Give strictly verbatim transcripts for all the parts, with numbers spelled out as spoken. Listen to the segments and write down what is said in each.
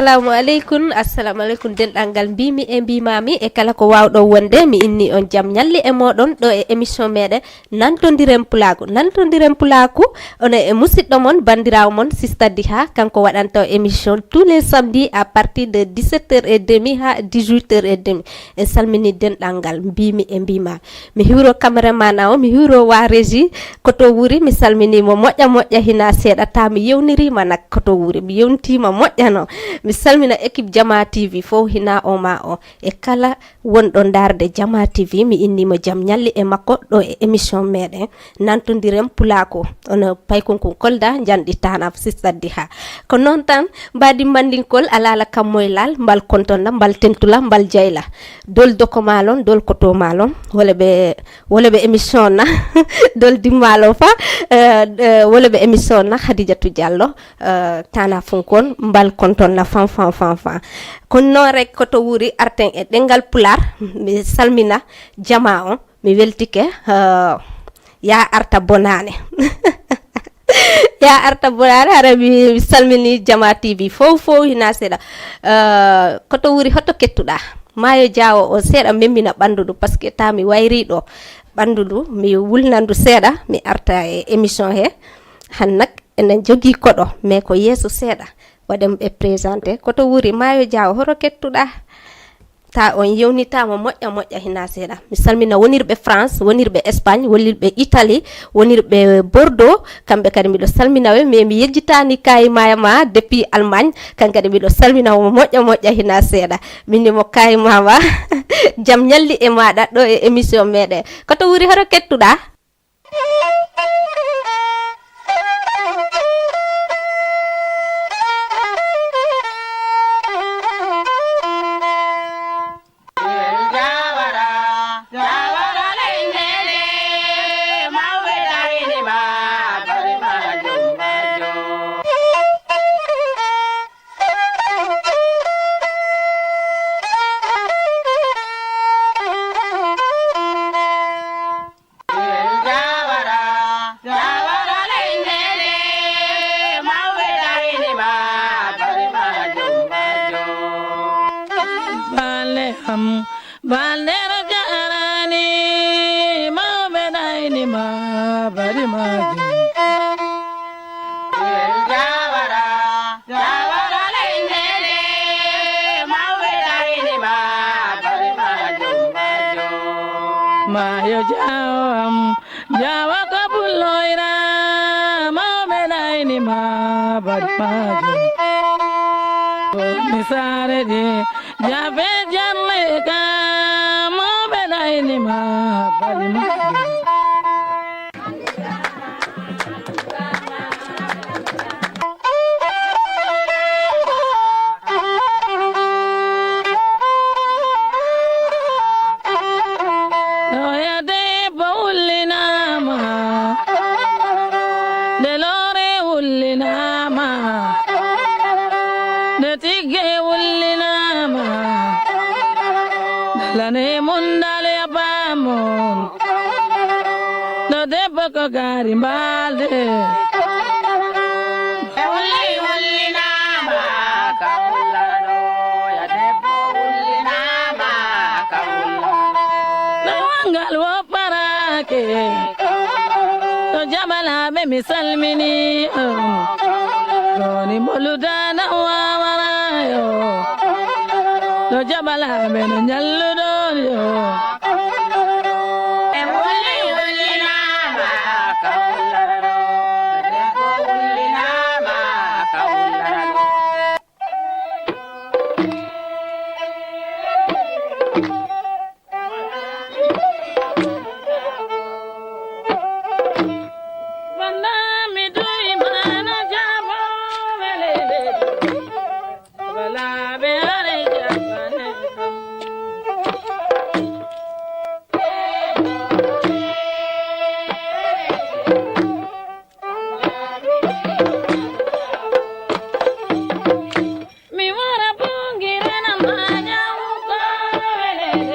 Assalamu aleykum, assalamu aleykum, denɗal ngal mbimi e mbimami e kala ko wawɗo wonde, mi inni on jam ñalli e moɗon ɗo e émission meɗen Nantondiren Pulaaku. Nantondiren Pulaaku, ono e musidɗo mon, bandirawo mon, Sista Diha, kanko waɗanta o émission tous les samedis à partir de dix-sept heures et demie ha dix-huit heures et demie. En salmini denɗal ngal, mbimi e mbima. Mi hiwro cameraman o, mi hiwro wa régie, koto wuri, mi salminimo moƴƴa moƴƴa hina seeɗa, ta mi yewnirima nak koto wuri, mi yewnitima moƴƴa no. Mi salmina équipe Jama T V fof hina o ma o. E kala wonɗo ndaarde Jama T V, mi innimo jam ñalli e makko ɗo e émission meɗen Nantondiren Pulaaku. Ono Paykunkun Kolda, njanɗi tanaf, Sista Diha. Ko noon tan, mbaadi mbandinkol, alaala kammoylal, mbal kontonna, mbal tentula, mbal jayla. Dol doko malon, dol koto malon, wala ɓe, wala ɓe émission na, dol dimmalo fa, eh, eh, wala ɓe émission na, Khadijatou Diallo, eh, tana funkon, mbal kontonna, fan, fan, fan, fan. Kono noon rek, koto wuri arten e ɗengal Pulaar, mi salmina jama on, mi weltike, eh, ya arta bonane. Ya arta bonane, hara mi, mi salmini Jama T V fof, fof hina seeɗa. Eh, koto wuri, hoto kettuɗa? Maayo Jaawo o seeɗa memmina ɓanndu ndu, parce que ta mi wayri ɗo. Ɓanndu ndu, mi wulna ndu seeɗa, mi arta e émission he. Han nak enen jogii koɗo, mais ko yeeso seeɗa. Waɗen ɓe présenté. Koto wuri, Maayo Jaawo, hoto kettuɗa? Ta on yewnitama moƴƴa moƴƴa hina seeɗa. Mi salmina wonirɓe France, wonirɓe Espagne, wonirɓe Italie, wonirɓe Bordeaux, kamɓe kadi miɗo salmina ɓe, mais mi yejjitani Kayi Mama depuis Allemagne, kan kadi miɗo salmina mo moƴƴa moƴƴa hina seeɗa. Min ni mo Kayi Mama, jam ñalli e maɗa ɗo e émission meɗen. Koto wuri, hoto kettuɗa? Balde am, balde ro jarani, mawɓe ɗayni ma bari majum. Jawara, jawara leyɗeele, mawɓe ɗayni ma bari majum, majum. Maayo Jaawo am, Jaawo ko Pullo Ira, mawɓe ɗayni ma bari majum. Ko mi saare ɗi, Jaabe janne ka, mawɓe ɗayni ma bari majum. Ɗo ya debbo wullinaama, nde loore wullinaama, nde tigge wullinaama, nde lane mum dal yaɓaama. Ɗo debbo ko gaari mbaalde. E wulli wullinaama, ka wullano, ya debbo wullinaama, ka wullano. Ɗo wanngal wopparaake. Ɗo jaɓalaaɓe mi salmini on. Ɗoni mboludaana wawaraayo. Ɗo jaɓalaaɓe no ñalluɗon yo. E wulli wullinaama ka wullarano, debbo wullinaama ka wullarano. Banda mi duwi ma no jaabo welede. Wala ɓe are jaɓane kam. Mi wara bungirana ma jaabo welede.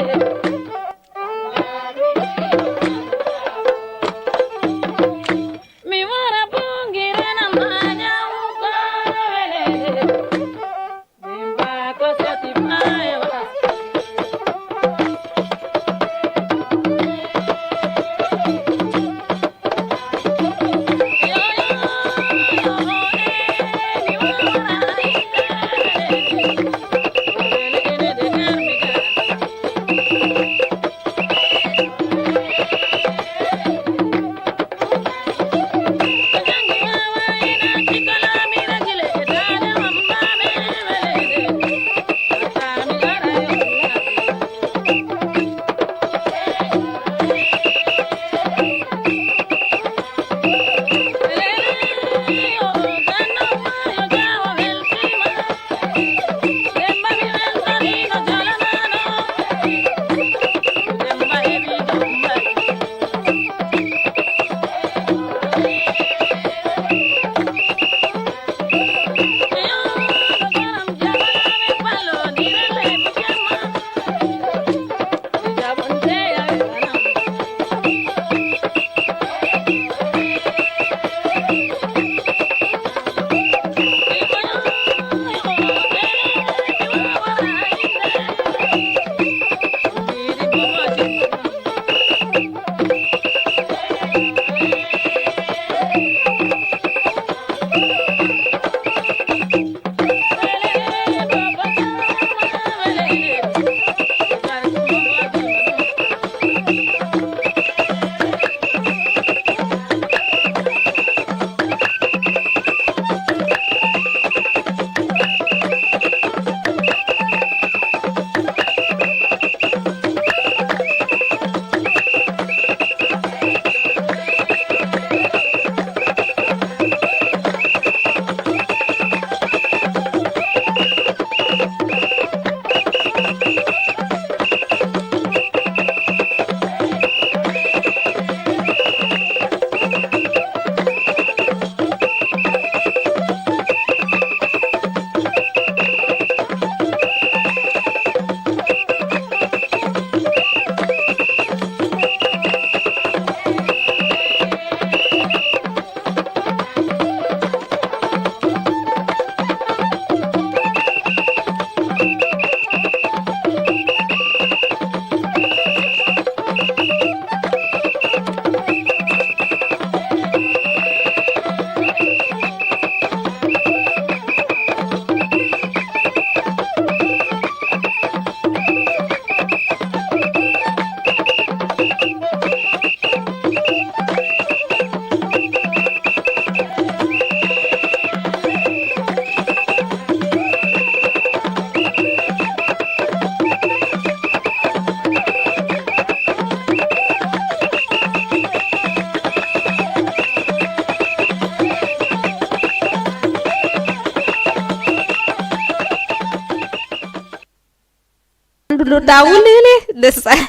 Ndu ndu ta wulili, ndeysaan.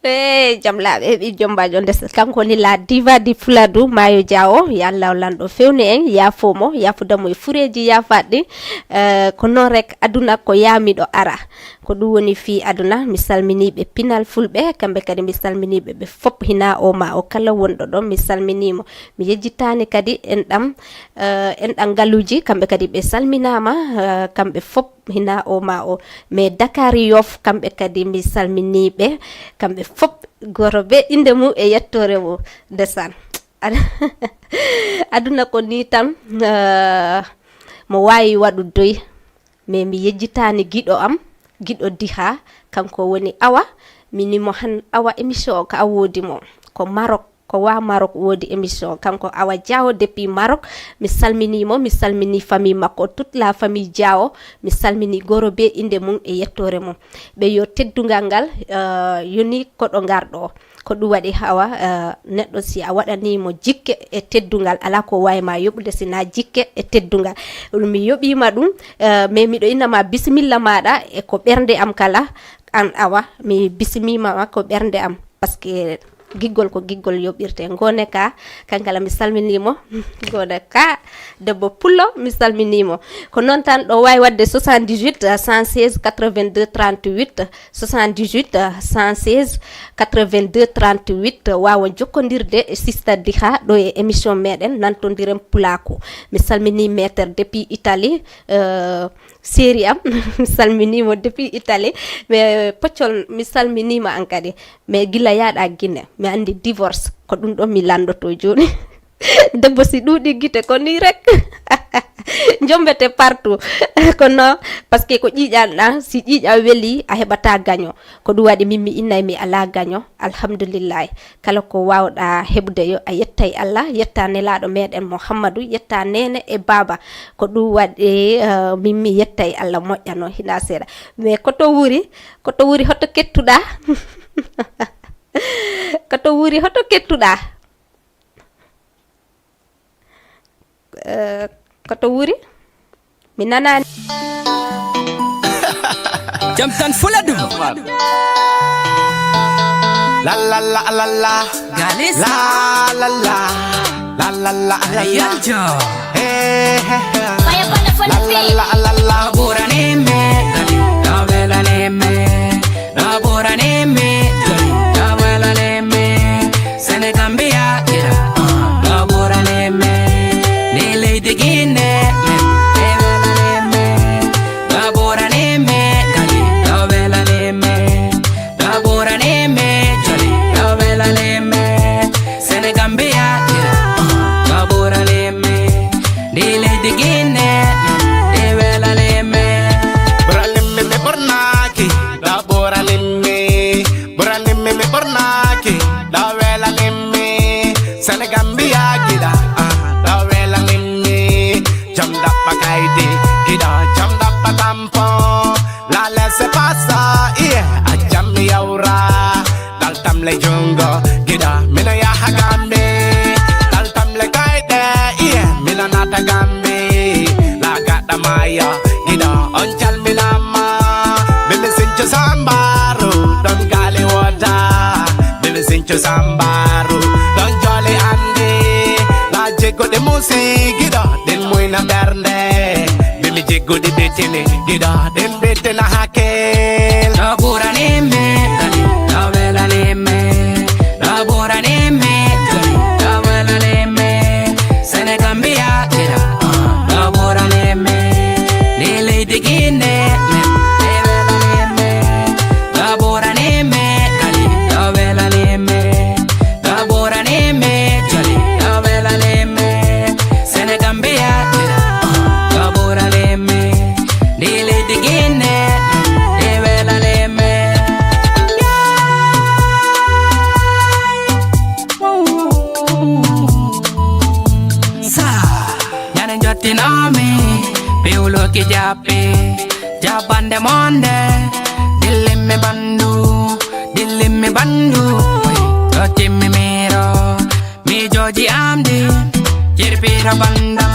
E jam laaɓe, ɓi jombajo, ndeysaan. Kanko woni la diva di Fuladu, Maayo Jaawo. Ya Allah lanɗo fewni en, yaafo mo, yaafuda mo e fureeji yaafaɗi. Eh, ko noon rek, aduna ko yaamiɗo ara. Ko ɗum woni fii aduna. Mi salminii ɓe pinal fulɓe, kamɓe kadi mi salminii ɓe, ɓe fop, hinaa o ma o kala wonɗo ɗon, mi salminii mo. Mi yejjitaani kadi enɗam, eh, enɗam ngaluuji, kamɓe kadi ɓe salminaama, eh, kamɓe fop, hinaa o ma o. Mais Dakar Yoff, kamɓe kadi mi salminii ɓe, kamɓe fop, gooto bee innde mum e yettoore mum. Ndeysaan. Aduna ko nii tan, eh, mo waawi waɗudoy. Mais mi yejjitaani giɗo am, giɗo Diha, kanko woni Awa. Mi ni mo han, Awa, émission o ka a woodi mo. Ko Maroc, ko wa Maroc woodi émission o. Kanko Awa Diawo depuis Maroc. Mi salminii mo, mi salminii famille makko, toute la famille Diawo. Mi salminii gooto bee innde mum e yettoore mum. Ɓe yo teddungal ngal, eh, yoni koɗo ngarɗo. Ko ɗum waɗi hawa, eh, neɗɗo si a waɗanii mo jikke e teddungal, alaa ko waawi ma yoɓude si na jikke e teddungal. Mi yoɓii ma ɗum, eh, mais miɗo inna ma bisimilla maaɗa e ko ɓernde am kala, an Awa, mi bisimii ma ko ɓernde am. Parce que giggol ko giggol yoɓirte. Ngoone ka, kankala mi salminii mo. Ngoone ka, debbo pullo, mi salminii mo. Ko noon tan ɗo waawi waɗde soixante-dix-huit, cent seize, quatre-vingt-deux, trente-huit, soixante-dix-huit, cent seize, quatre-vingt-deux, trente-huit. Waawa jokkondirde e Sista Diha ɗo e émission meɗen Nantondiren Pulaaku. Mi salminii Maître depuis Italie, euh, séri am, mi salminii mo depuis Italie. Mais Poccol, mi salminii ma an kadi. Mais gila yaaɗa Guinée, mi anndi divorce, ko ɗum ɗo mi lanndotoo jooni. Debbo si ɗuuɗi gite ko nii rek. Njombete partout. Ko non, parce que ko ƴiiƴan ɗan, si ƴiiƴan weli, a heɓata gaño. Ko ɗum waɗi min mi innay mi alaa gaño. Alhamdulillahi. Kala ko waawɗa heɓude yo a yettay Allah, yetta Nelaaɗo meɗen Muhammadu, yetta neene e baaba. Ko ɗum waɗi, eh, min mi yettay Allah moƴƴano hina seeɗa. Mais ko to wuri, ko to wuri hoto kettuɗa? Ko to wuri hoto kettuɗa? Eh, ko to wuri? Mi nanaani. Jam tan fula ɗum. La la la la la. Galis. La la la. La la la la la. Yaljo. Hey, hey, hey. Fire pon the, pon the, la la la la la. Ɓurani mi, gali, ɗo welani mi. Ɗo ɓurani mi, gali, ɗo welani mi. Senegambia, kira, uh, ɗo ɓurani mi. Ni leydi Guinée, men, ɗe welani mi. Ɗo ɓurani mi, gali, ɗo welani mi. Ɗo ɓurani mi, joli, ɗo welani mi. Senegambia, kira, uh, ɗo ɓurani mi. Ndi leydi Guinée, ndi welani mi. Ɓurani mi, mi ɓornaaki, ɗo ɓurani mi. Ɓurani mi, mi ɓornaaki, ɗo welani mi. Senegambia giɗa, ah, ɗo welani mi. Jam ɗaɓɓa kaydi, giɗa, jam ɗaɓɓa tampon. La laisse passer, yeah, a jam mi yawra. Ɗaltam le jungo, giɗa, mina yaha Gambi. Ɗaltam le kayɗe, iye, mina nata Gambi. La gaɗa maya, giɗa, on calminama. Bibi sinco sambaru, ɗon gali wota. Bibi sinco sambaru, ɗon joli andi. La jiggo ɗi musi, giɗa, ɗin muyna ɓernde. Bibi jiggo ɗi bitini, giɗa, ɗin bittina hakkil. Ɗo ɓurani mi, gali, ɗo welani mi. Ɗo ɓurani mi, gali, ɗo welani mi. Senegambia, kira, uh, ɗo ɓurani mi. Ni leydi Guinée, men, ɗe welani mi. Ɗo ɓurani mi, gali, ɗo welani mi. Ɗo ɓurani mi, joli, ɗo welani mi. Senegambia, kira, uh, ɗo ɓurani mi. Ndi leydi Guinée, ndi welani mi. Sa, ñande jottinomi, piwloki jappi, jabbande monde, dillimmi bandu, dillimmi bandu, ɗo timmi miro. Miijooji am ɗi jirpiira banndam,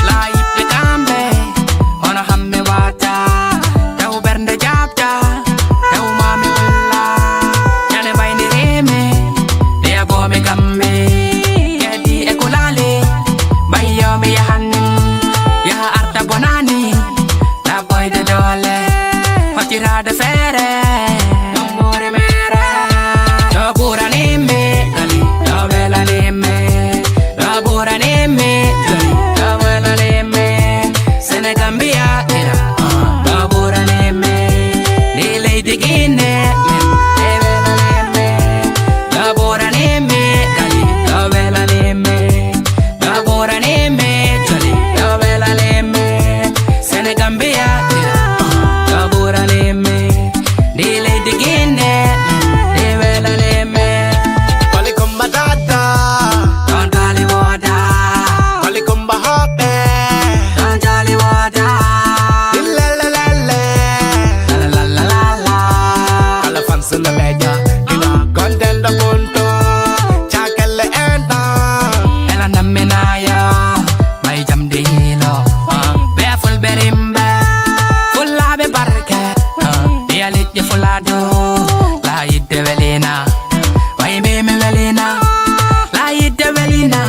laayiɓɓe kamɓe, hono hamɓe waata, taw ɓernde jaab, Ere, ɗum ɓuri mere. Ɗo ɓurani mi, gali, ɗo welani mi. Ɗo ɓurani mi, gali, ɗo welani mi. Senegambia, ira, uh, ɗo ɓurani mi. Ni leydi Guinée, ɗe welani mi. Ɗo ɓurani mi, gali, ɗo welani mi. Ɗo ɓurani mi, joli, ɗo welani mi. Senegambia, ɗo ɓurani mi. Ndi leydi Guinée, ɗi welani mi. Koli Kumba Dada. Ɗon Kali Woda. Koli Kumba Hoɓe. Ɗon Jali Woda. Lelelele. La, la, la, la, la. Kala fans no leja. Ina gonden ɗo Kunto. Cakelle en ɗon. Ela namminayo. May jamdi hilo. Ah, be fulɓe rimɓe. Fullaaɓe barke. Ah, ɓiya liƴƴi Fuladu. La yidde welina. Way mbi mi welina. La yidde welina.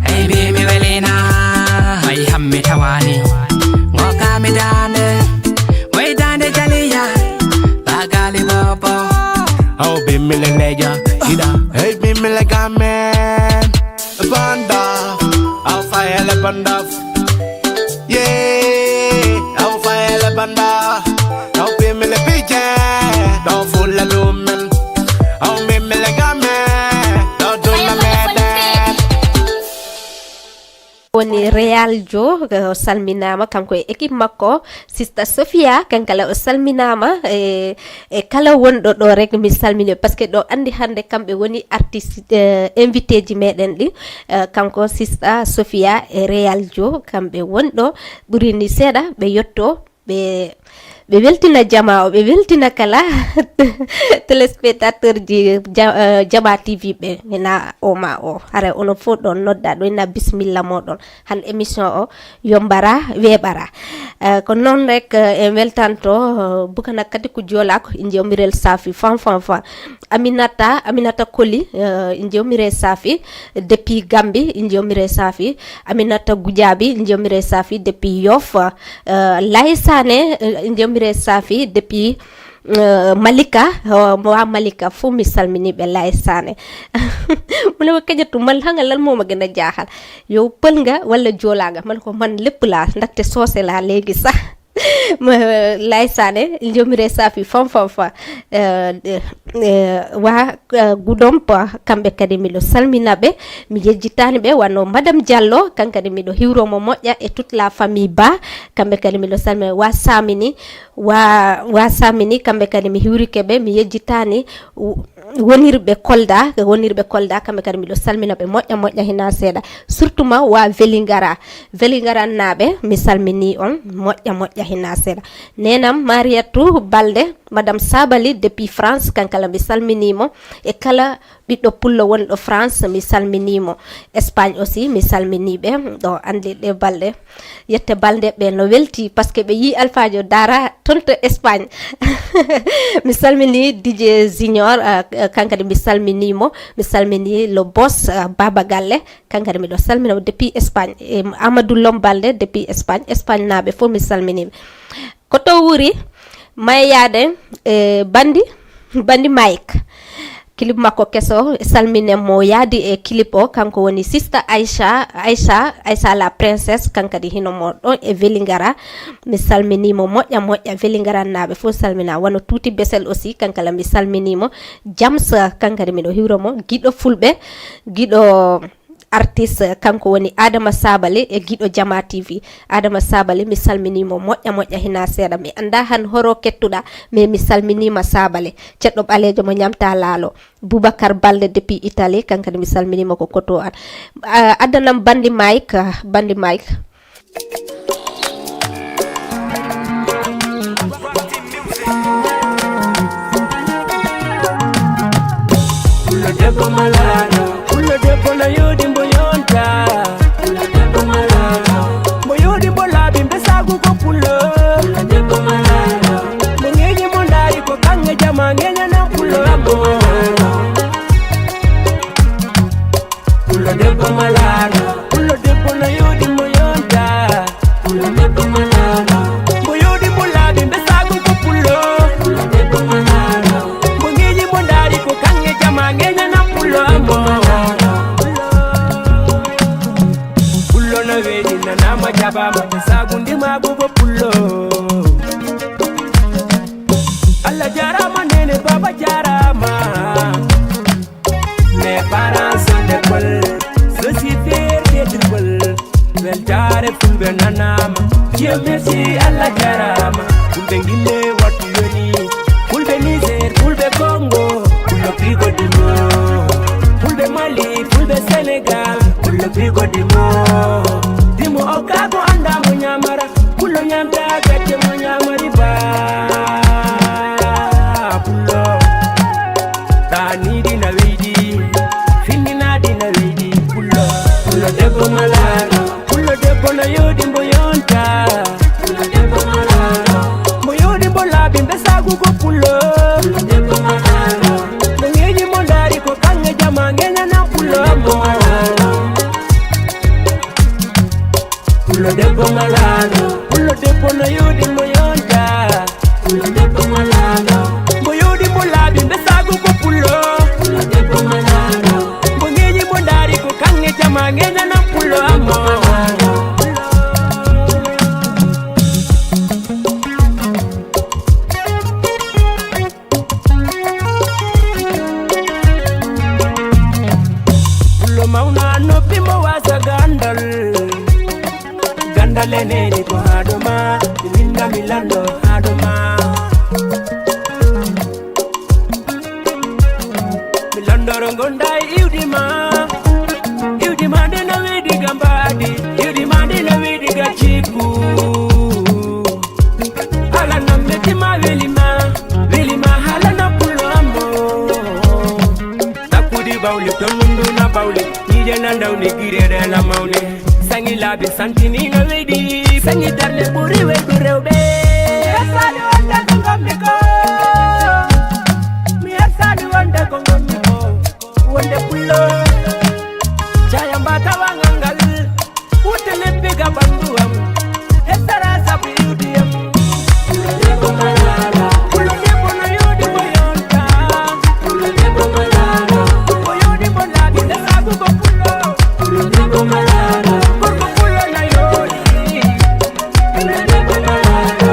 Hey mbi mi welina. Way hammi tawani. Ngokami dande. Way dande jaliya. La gali bobo. Aw bi mi le leja. Ida. Hey bi mi le gamen. Banda. Aw fayele banda. Yeah. Aw fayele banda. Aw bi mi le pije. Ɗo fulla lumen. Aw bi mi le gamen. Ɗo dunna meden. Woni Real Jo, o salminaama, kanko e équipe makko. Sista Sofia, kankala o salminaama, e, e kala wonɗo ɗo rek, mi salmini, parce que ɗo anndi hannde kamɓe woni artiste, eh, invité ji meɗen ɗi. Eh, kanko Sista Sofia e Real Jo, kamɓe wonɗo, ɓuri ni seeɗa, ɓe yetto, ɓe, ɓe weltina jama o, ɓe weltina kala téléspectateur ji ja-, eh, Jama T V ɓe, hina o ma o. Hara onon fof ɗon nodda ɗo, ina bismilla moɗon. Han émission o yombara, weɓara. Eh, ko noon rek, eh, en weltanto, eh, Bukana kadi ko Joolako, inji o Mirel Safi, fan, fan, fan. Aminata, Aminata Koli, eh, inji o Mirel Safi, depuis Gambi, inji o Mirel Safi. Aminata Gujabi, inji o Mirel Safi, depuis Yoff. Eh, Laye Sané, eh, inji o Mirel Safi, depuis, eh, Malika, oh, mo wa Malika, fof mi salmini ɓe Laye Sané. Mu ne ma kañatu man hanga lan moo ma gën a jaaxal. Yow pël nga wala joolaa nga? Man ko man lépp laa, ndaxte soose laa léegi sax. Ma, Laye Sané, inji o Mirel Safi, fan, fan, fan. Eh, eh, eh, wa, eh, Gudomp, kamɓe kadi miɗo salmina ɓe, mi yejjitaani ɓe, wano Madame Diallo, kan kadi miɗo hiwro mo moƴƴa, e toute la famille Ba, kamɓe kadi miɗo salmina, wa Samini, wa, wa Samini, kamɓe kadi mi hiwrike ɓe, mi yejjitaani, w-, wonirɓe Kolda, wonirɓe Kolda, kamɓe kadi miɗo salmina ɓe moƴƴa, moƴƴa hina seeɗa. Surtout ma wa Velingara, Velingara naaɓe, mi salmini on moƴƴa, moƴƴa hina seeɗa. Nenam Mariatou Balde, Madame Sabali depuis France, kankala mi salmini mo. E kala ɓiɗɗo pullo wonɗo France, mi salmini mo. Espagne aussi, mi salmini ɓe. Ɗo anndi ɗe balɗe. Yette balɗe ɓe no welti, parce que ɓe yi Alphadio Dara toon to Espagne. Mi salmini D J Junior, ah, kankadi mi salmini mo. Mi salmini le boss, ah, Baba Galle, kankadi miɗo salmina mo depuis Espagne. E Amadou Lom Balde depuis Espagne. Espagne naaɓe fof mi salmini ɓe. Ko to wuri, mayeyaade, e Bandi, Bandi Mike. Clip makko keso, salminen mo yaadi e clip o, kanko woni Sista Aisha, Aisha, Aisha la princesse, kankadi hino mo ɗon e Velingara. Mi salmini mo moƴƴa, moƴƴa, Velingara naaɓe fof salmina. Wano Tuuti Besel aussi, kankala mi salmini mo. Jams, kankadi miɗo hiwro mo. Giɗo Fulɓe, giɗo artiste, kanko woni Adama Sabali e giɗo Jama T V. Adama Sabali, mi salmini mo moƴƴa, moƴƴa hina seeɗa. Mi annda han horo kettuɗa, mais mi salminima Sabali. Ceɗɗo ɓaleejo mo ñamta laalo. Boubacar Balde depuis Italie, kankadi mi salminima ko koto an. Ah, addanam Bandi Mike, ah, Bandi Mike. Pullo debbo malaano, pullo debbo no yooɗi mbo yonta. Pullo debbo malaano, mbo yooɗi mbo laaɓi mbe saagu ko pullo. Pullo debbo malaano, mbo ŋeeñi mo ndaari ko kaŋŋe jama ŋeeñana pullo. Pullo debbo malaano. Pullo debbo malaano, pullo debbo no yooɗi mo yonta. Pullo debbo malaano, mbo yooɗi mbo laaɓi mbe saagu ko pullo. Pullo Fama sagundi magugo pullo. Allah jarama nene baba jarama. Mes parents sont d'école. Je suis fier d'être école. Weltare fulbe nanama. Dieu merci Allah jarama. Fulbe ngille wattu yoni. Fulbe Niger, fulbe Congo. Fulbe pigo dimo. Fulbe Mali, fulbe Senegal. Fulbe pigo dimo. Dimo okago anda mo nyamara. Pullo ñamta gacce mo ñamari ba. Pullo tani dina weydi. Finnina dina weydi. Pullo pullo debbo malano. Pullo debbo no yodi mbo yonta. Pullo debbo malano. Mbo yodi mbo laabi mbe sagugo pullo. Pullo debbo malano. Mo ngeji mo dari ko kange jama ngenana pullo mo. Pullo debbo malano. Pullo debbo no yodi mo yonta. Pullo debbo malano. Mo yodi mo laabi mbe sago ko pullo. Pullo debbo malano. Mo ngeji mo dari ko kange jama ngenana pullo amo. Pullo mawna noppi mo wasa gandal. Gandal e neni ko haɗo ma. Mi winda mi lando haɗo ma. Mi landoro gonda e iwdi ma. Iwdi ma nde no wiɗi ga mbaɗi. Iwdi ma nde no wiɗi ga cikku. Ala no metti ma weli ma. Weli ma hala na pullo ambo. Takudi bawli tonnundu na bawli. Nije na ndawni girere na mawni. Sangi labi santini na weydi. Sangi darne buri weydu rewbe. Sadi wonde ko ngommi ko. Mi sadi wonde ko ngommi ko. Wonde pullo. Jaya mbata wangangal. Wonde lebbi ga bandu am. Hesara sabu iwdi am. Pullo debbo no yodi mo yonta. Pullo debbo malano. Mo yodi mo laabi nde sabu ko pullo. Pullo debbo malano. Gorko pullo na yodi. Pullo debbo malano.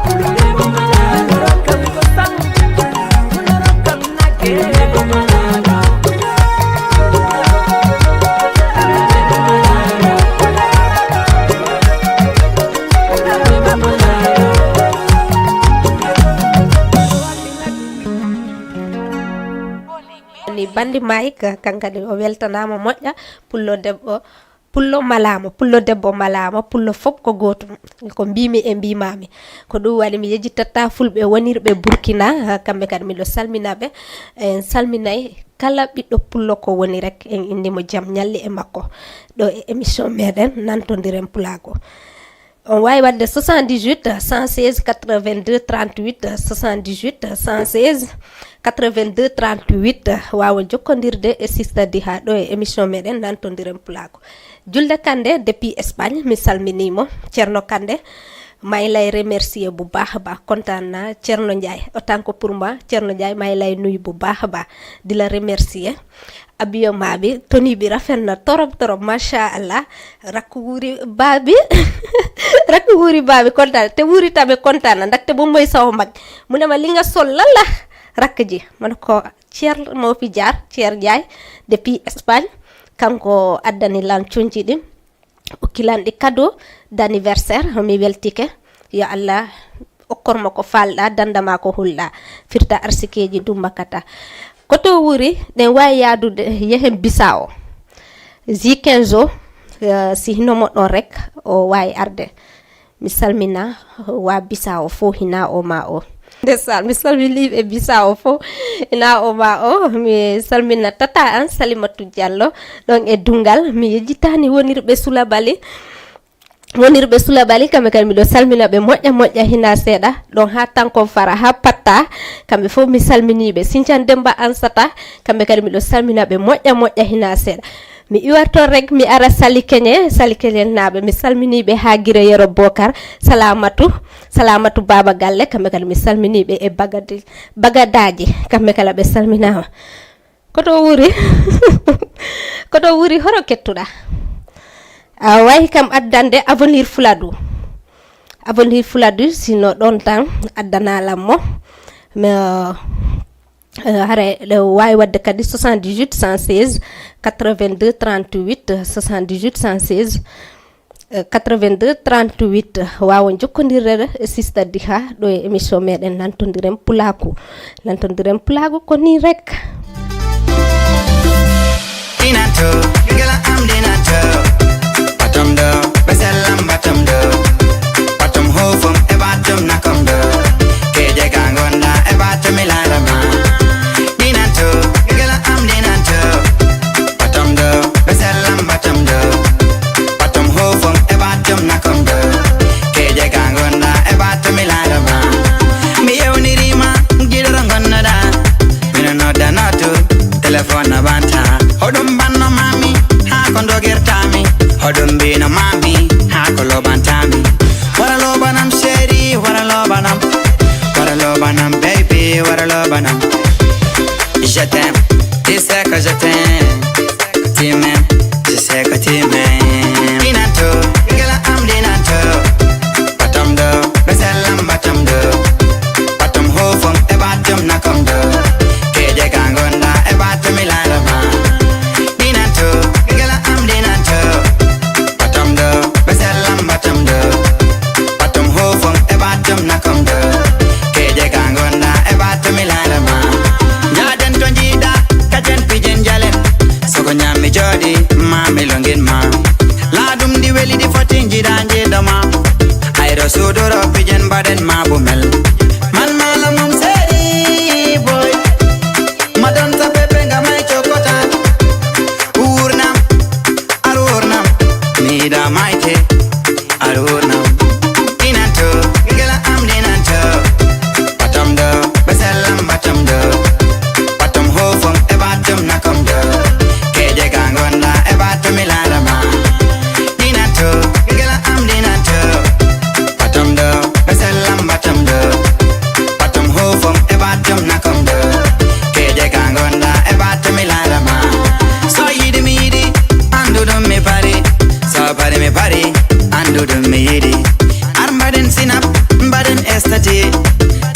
Pullo debbo malano. Rokkam ko sang. Pullo rokkam nagge. Pullo debbo malano. Ni bandi Mike, kankadi o weltanama moƴƴa. Pullo debbo, pullo malama, pullo debbo malama, pullo fop ko gotum. Ko mbimi e mbimami. Ko ɗum waɗi mi yejjitatta fulɓe wonirɓe Burkina, ha, kamɓe kadi miɗo salminaɓe. En salminay kala ɓiɗɗo pullo ko woni rek, en indi mo jam ñalli e makko. Ɗo e émission meɗen Nantondiren Pulaagu. On wawi wadde soixante-dix-huit, cent seize, quatre-vingt-deux, trente-huit, soixante-dix-huit, cent seize, quatre-vingt-deux, trente-huit. Wawa jokkodirde e Sista Diha ɗo e émission meɗen Nantondiren Pulaagu. Julde Kande depuis Espagne, mi salminimo. Ceerno Kande, may lay remercier bu baax a baax, kontaan naa. Ceerno Njaay, autant que pour moi, Ceerno Njaay, may lay nuyu bu baax a baax, di la remercier. Habillement bi, tenue bi rafet na torop, torop, macha Allah. Rakk wuuri baabi, rakk wuuri baabi kontaan, te wuuri tamit kontaan na, ndaxte moom mooy sama mag. Mu ne ma, "Li nga sol lan la, rakk ji?" Ma ne ko, "Ceer moo fi jaar, Ceer Njaay, depuis Espagne, kanko addani lan conji ɗi, okki lan ɗi cadeau d'anniversaire, mi weltike. Yo Allah okkor mo ko falɗa, danda ma ko hulɗa, firta arsikeji dummakata." Ko to wuri, ɗen wawi yaadude yehen Bissau. Zi quinze o, eh, si hino moɗon rek, o wawi arde. Mi salmina wa Bissau fof hina o ma o. Ndeysaan, mi salmini ɓe Bissau fof hina o ma o. Mi salmina tata an Salimatu Diallo ɗon e Dungal. Mi yejjitani wonirɓe Sulabali. Wonirɓe Sulabali, kamɓe kadi miɗo salmina ɓe moƴƴa moƴƴa hina seeɗa. Ɗon ha Tankon Fara, ha Patta, kamɓe fof mi salmini ɓe. Sincan Demba Ansata, kamɓe kadi miɗo salmina ɓe moƴƴa moƴƴa hina seeɗa. Mi iwat toon rek, mi ara Sali Keñe, Sali Keñe naaɓe, mi salmini ɓe haa Gire Yero Bokar, Salamatu, Salamatu Baba Galle, kamɓe kadi mi salmini ɓe e Bagadi-, Bagadaaji, kamɓe kala ɓe salminaama. Ko to wuri? Ko to wuri, horo kettuɗa? A wayi kam addande Avenir Fuladu. Avenir Fuladu, sino ɗon tan addanalam mo. Mais, euh, euh, hare ɗe wawi wadde kadi soixante-dix-huit cent seize quatre-vingt-deux trente-huit, soixante-dix-huit cent seize, euh, quatre-vingt-deux trente-huit. Wawa jokkodirde e Sista Diha ɗo e émission meɗen Nantondiren Pulaku. Nantondiren Pulaku ko ni rek. Dinanto, gala am dinanto. Batom do, beselam batom do. Batom hofum e batom nakom do. Keje gangonda e batom ilarama. Dinanto, gala am dinanto. Batom do, beselam batom do. Batom hofum e batom nakom do. Keje gangonda e batom ilarama. Mi yewnirima, gidoro gonnoda. Mino nodda noddu, téléphone no banta. Hoɗum banno mami, ha ko dogirtami. Hoɗum bino mami, ha ko lobantami. Wara lobanam chéri, wara lobanam. Wara lobanam baby, wara lobanam. Je t'aime, tu sais que je t'aime. Tu m'aimes, tu sais que tu m'aimes. Dinanto, gala am dinanto. Batom do, beselam batom do. Batom hofum e batom nakom do. Keje gangonda e batom ilarama. Dinanto, gala am dinanto. Batom do, beselam batom do. Batom hofum e batom nakom do. Keje gangonda e batom ilarama. Jaden to jida, kajen pijen jalen. Sogo nyami jodi, mami longin ma. Laadum di weli di fotin jida jida ma. Ayro sudoro pijen baden ma bumel. Man mala mum seri boy. Madon sa pepe nga mai chokota. Urnam, arurnam. Mida maite, arurnam. Dinanto, gala am dinanto. Batom do, beselam batom do. Batom hofum e batom nakom do. Keje gangonda e batom ilarama. Dinanto, gala am dinanto. Batom do, beselam batom do. Batom hofum e batom nakom do. Keje gangonda e batom ilarama. So yidi mi yidi, andu dum mi pari. So pari mi pari, andu dum mi yidi. Ar mbaɗen sinap, mbaɗen estati.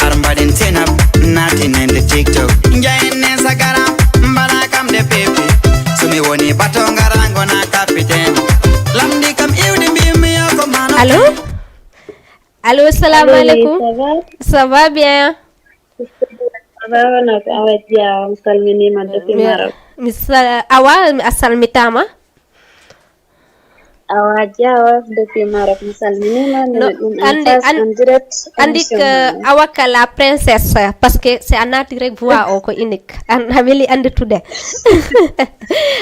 Ar mbaɗen sinap, natin en de TikTok. Njayen ne sagara, mbaɗa kam de pepi. So mi woni bato ngara ngona capitaine. Lamdi kam iwdi mbimi yo ko mano. Allô? Allô, salam alaikum. Ça va? Ça va bien. Ça va, hono ko Awa Dia, mi salminima depuis Maroc. Mi sa-, Awa, a salmitama. Awa Dia, depuis Maroc, mi salminima. No, minen ɗum en andi, face an-, en direct, andi émission ko ma. Awa ka la princesse, parce que c'est a naati rek voix o ko unique. An, a weli andi tude.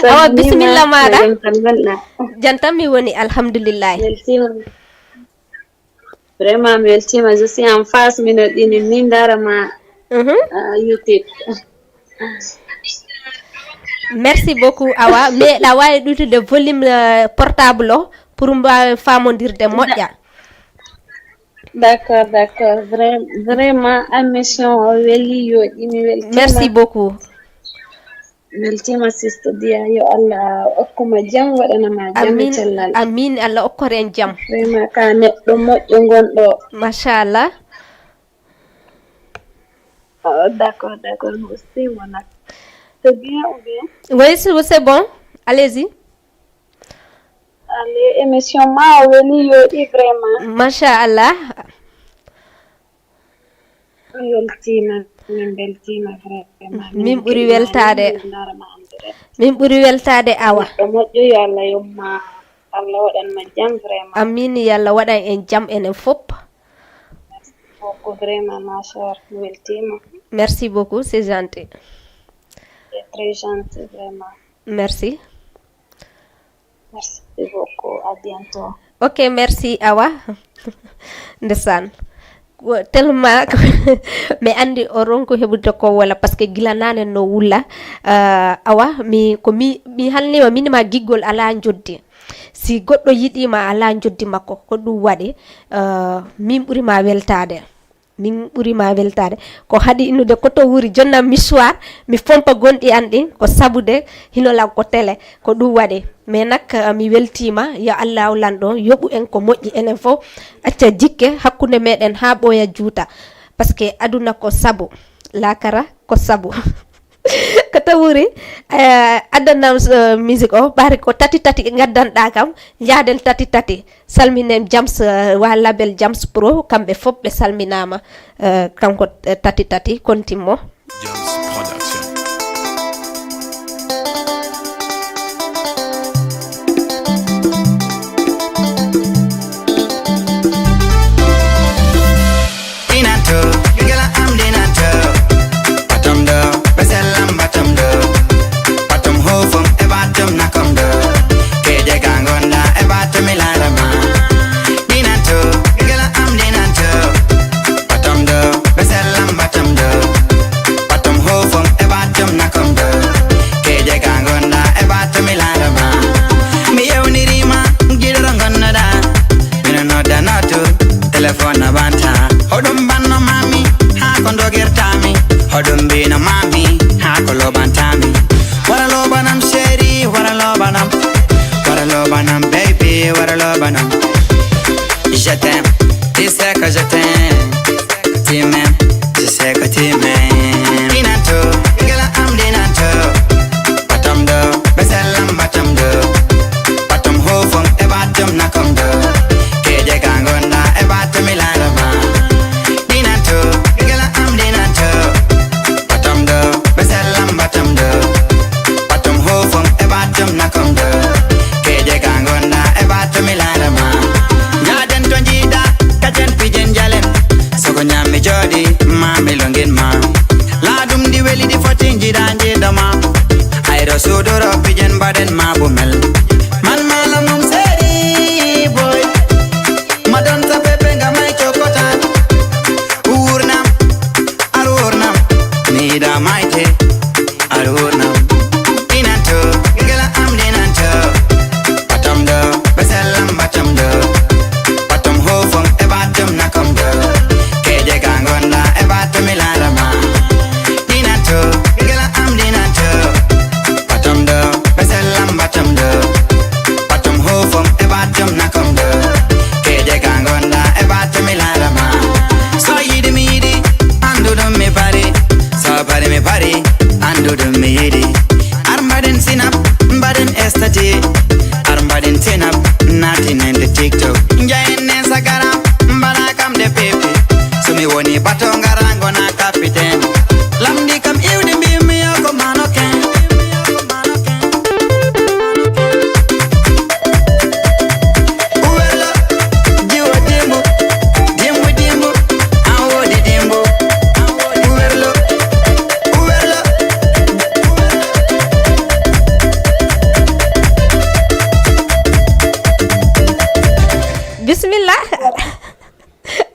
Awa, salminima, bisimilla maɗa. Mbaɗɗon tan mbaɗɗa. Jantam mi woni, alhamdulillahi. Weltima. Vraiment, mi weltima. Je suis en face, mino ɗini min ndara ma, mhm, ah, YouTube. Merci beaucoup, Awa. Mais ɗa wawi ɗutude volume, euh, portable o pour mbawen famodirde moƴƴa. D'accord, d'accord. Vra-, vraiment, émission o weli, yoɗi, mi weltima. Merci beaucoup. Weltima, Sister Dia, yo Allah okkuma jam, waɗanama jam e cellal. Amin, Allah okkor en jam. Vraiment, ka neɗɗo moƴƴo gonɗo. Machallah. Oh, d'accord, d'accord, mo simo nak. C'est bien ou bien? Oui, c'est, c'est bon. Allez-y. Allez, émission ma o weli, yoɗi vraiment. Machallah. Mi weltima, min beltima vraiment. Min ɓuri weltade. Min ɓuri weltade, Awa. Neɗɗo moƴƴo, yo Allah yomma, Allah waɗan ma jam vraiment. Amin, yo Allah waɗan en jam enen fop. Merci beaucoup vraiment, ma sœur, mi weltima. Merci beaucoup, c'est gentil. C'est très gentil vraiment. Merci. Merci beaucoup. À bientôt. Ok, merci, Awa. Ndesan. Ko tellement ko mi andi o ronku heɓude ko wala, parce que gila nane no wulla. Euh, Awa, mi, ko mi, mi halnima, minima giggol ala joddi. Si goɗɗo yiɗima ala joddi makko, ko ɗum waɗi, euh, min ɓuri ma weltade. Min ɓuri ma weltaade. Ko haɗi innude ko to wuri jonnam misuwar, mi fompa gonɗi an ɗin, ko sabude hino law ko tele, ko ɗum waɗi. Mais nak, eh, mi weltiima, yo Allahu lanɗo yoɓu en ko moƴƴi enen fof, acca jikke hakkunde meɗen haa ɓooya juuta. Parce que aduna ko sabu, laakara ko sabu. Ko to wuri, eh, addanam, eh, musique o, ɓaari ko tati tati gaddanɗa kam, njaaden tati tati. Salminen Jams, eh, wa label Jams Pro, kamɓe fof ɓe salminaama, eh, kanko, eh, tati tati, kontimmo. Jams Production. Dinanto, gela am dinanto. Batom do, beselam batom do. Batom hofum e batom nakom do. Keje gangonda e batom ilalama. Dinanto, gela am dinanto. Batom do, beselam batom do. Batom hofum e batom nakom do. Keje gangonda e batom ilalama. Mi yewnirima, giɗo ɗo gonnoɗa. Mino nodda noddu, téléphone no banta. Hoɗum banno mami, haa ko dogirtami. Hoɗum bino mami, haa ko lobantami. Wara lobanam chéri, wara lobanam. Wara lobanam baby, wara lobanam. Je t'aime, tu sais que je t'aime. Tu m'aimes, tu sais que tu m'aimes. Dinanto, gela am dinanto. Batom do, beselam batom do. Batom hofum e batom nakom do. Keje gangonda e batom ilalama. Dinanto, gela am dinanto. Batom do, beselam batom do. Batom hofum e batom nakom do. Keje gangonda e batom ilalama. Jaden to jiida, kajen pijen jalen. Soko nyami jodi, mami longin ma. Laadum ɗi weli ɗi foti jiida jiida ma. Ayro sudoro pijen baden ma bumel. Man mala mum seri boy. Madon sa pepe nga mai chokotan. Urnam, arurnam. Mida maite, arurnam. Inanto, gela am dinanto. Batom do, beselam batom do. Batom hofum e batom nakom do. Keje gangonda e batom ilalama. Dinanto, gela am dinanto. Batom do, beselam batom do. Batom hofum e batom nakom do. Keje gangonda e batom ilalama. So yiɗi mi yiɗi, anduɗum mi bari. So bari mi bari, anduɗum mi yiɗi. Ar mbaɗen sinap, mbaɗen estati. Ar mbaɗen sinap, natinende TikTok. Njayen nen sagara, mbaɗa kam de pepe. So mi woni bato ngara ngona capitaine. Lamdi kam iwdi mbimi yo ko manoken. Uwerlo, jiwo dimbu, dimbu dimbu, an wodi dimbu. Uwerlo, uwerlo. Bisimilla.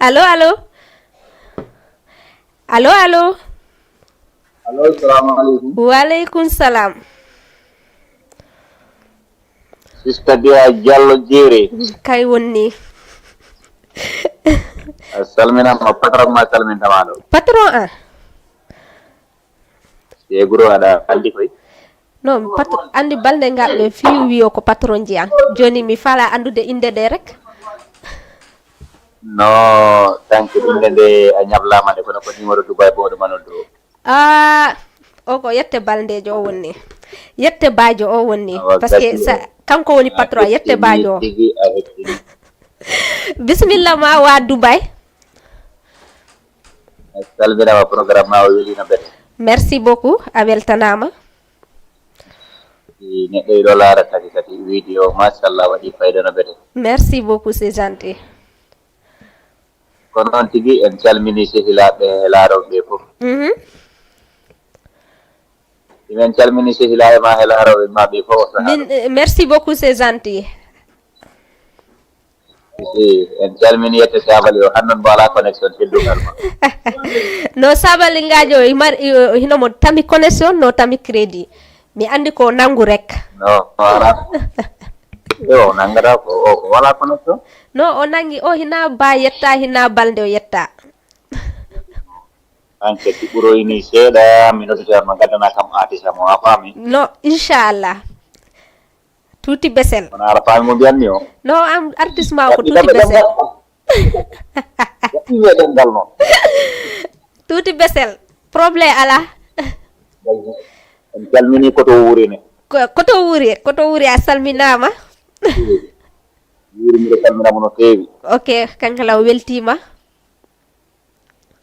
Allo, allo. Allo, allo. Allo, salamu aleykum. Wa aleykum salam. Sista Dia Diallo Jeeri. Kay wonni. A salminama, patron ma salmintama ɗo. Patron an? E guro aɗa andi koy. Non, pat andi balde ngal ɓe fiyu wiyo ko patron ji an. Joni mi fala andude inde de rek. No, tanke inde de a ñablama de, kono ko numéro Dubai bo ɗo manol do. Ah, o ko yette baldejo o wonni. Yette bajo o wonni. Parce que sa kanko woni patron, yette bajo. Bismillah ma wa Dubai. A salminama, programme ma o welino bete. Merci beaucoup, a weltanama. Si neɗɗo iɗo laara kadi kadi vidéo, machallah, waɗi fayda no bete. Merci beaucoup, c'est gentil. Ko noon tigi, en calmini sehilaaɓe e laarooɓe ɓe fof. Mhm. Min calmini sehilaaɓe ma e laarooɓe ma ɓe fof o sahaa min ɗo. Eh, merci beaucoup, c'est gentil. Si, en calmini yette Sabali o, han noon mbo alaa connexion teddungal ma. No Sabali ngajo o, i mar-, i, o, hino mo tami connexion, no tami crédit. Mi andi ko o nangu rek. No, o alaa. Yo, o nangata ko, o, o alaa connexion? No, o nangi, o hina ba yetta, hina balde o yetta. Enquête ɓuroyni seeɗa, mi noddete on, ma ngaddana kam artiste mo, a faami? No, inchallah. Tuuti Besel. Wona aɗa faami mo mbiyanmi o? No, am artiste ma ko Tuuti Besel. Waɗɗiiɓe ɗemngal noon. Tuuti Besel. Problème alaa. En calminii koto wuuri ne. Ko, koto wuuri, koto wuuri a salminaama. Wuuri miɗo salminama no feewi. Ok, kankala o weltiima.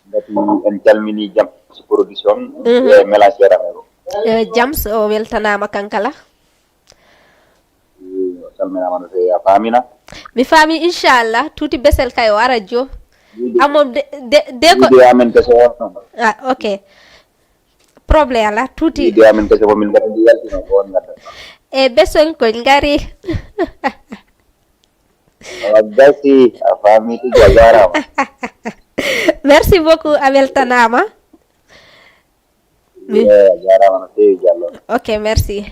Ngati en calmini Jams Production, mhm, e Mélange Ramero. Eh, Jams o weltanaama kankala. Eh, o salminaama no feewi, a faamina? Mi faami, inchallah. Tuuti Besel kay o ara jo. Wiide, amon de, de, de ko wiide amen kese on. Ah, ok. Problème alaa, Tuuti. Wiide amen kese ko min ngati ndi yaltino ko on ngadda. E besoñ ko ngari. A gasi, a faami tigi, a jaaraama. Merci beaucoup, a weltanaama. Mi- Eh, a jaaraama no feewi, Jallo. Ok, merci.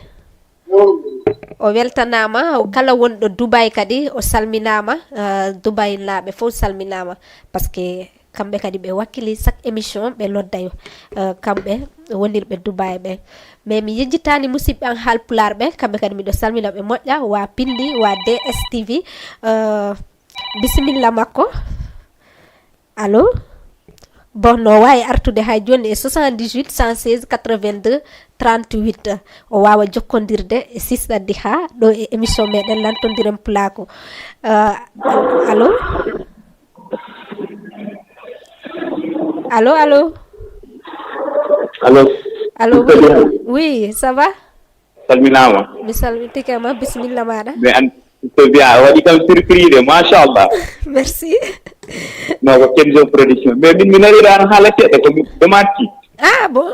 O weltanaama, o kala wonɗo Dubai kadi, o salminaama, eh, Dubai naaɓe fof salminaama, parce que kamɓe kadi ɓe wakkili chaque émission, ɓe nodda yo, eh, kamɓe wonirɓe Dubai ɓe. Mais mi yejjitaani musidɓe an Haalpulaar ɓe, kamɓe kadi miɗo salmina ɓe moƴƴa, wa Pindi, wa D S T V, eh, bisimilla makko. Allo? Bon, no waawi artude hay jooni e soixante-dix-huit, cent seize, quatre-vingt-deux, trente-huit. O waawa jokkondirde e Sista Diha ɗo e émission meɗen Lantondiren Pulaaku. Euh, allo? Allo, allo? Allo. Allo, Sista Diha. Oui, ça va? Salminaama. Mi salmitike ma, bisimilla maaɗa. Mais an, Sista Diha, a waɗi kam surprise de, machallah. Merci. No, ko Kenzo Production. Mais min, mi nani ɗo an haala seɗɗa, ko mi, ɓe matti. Ah, bon?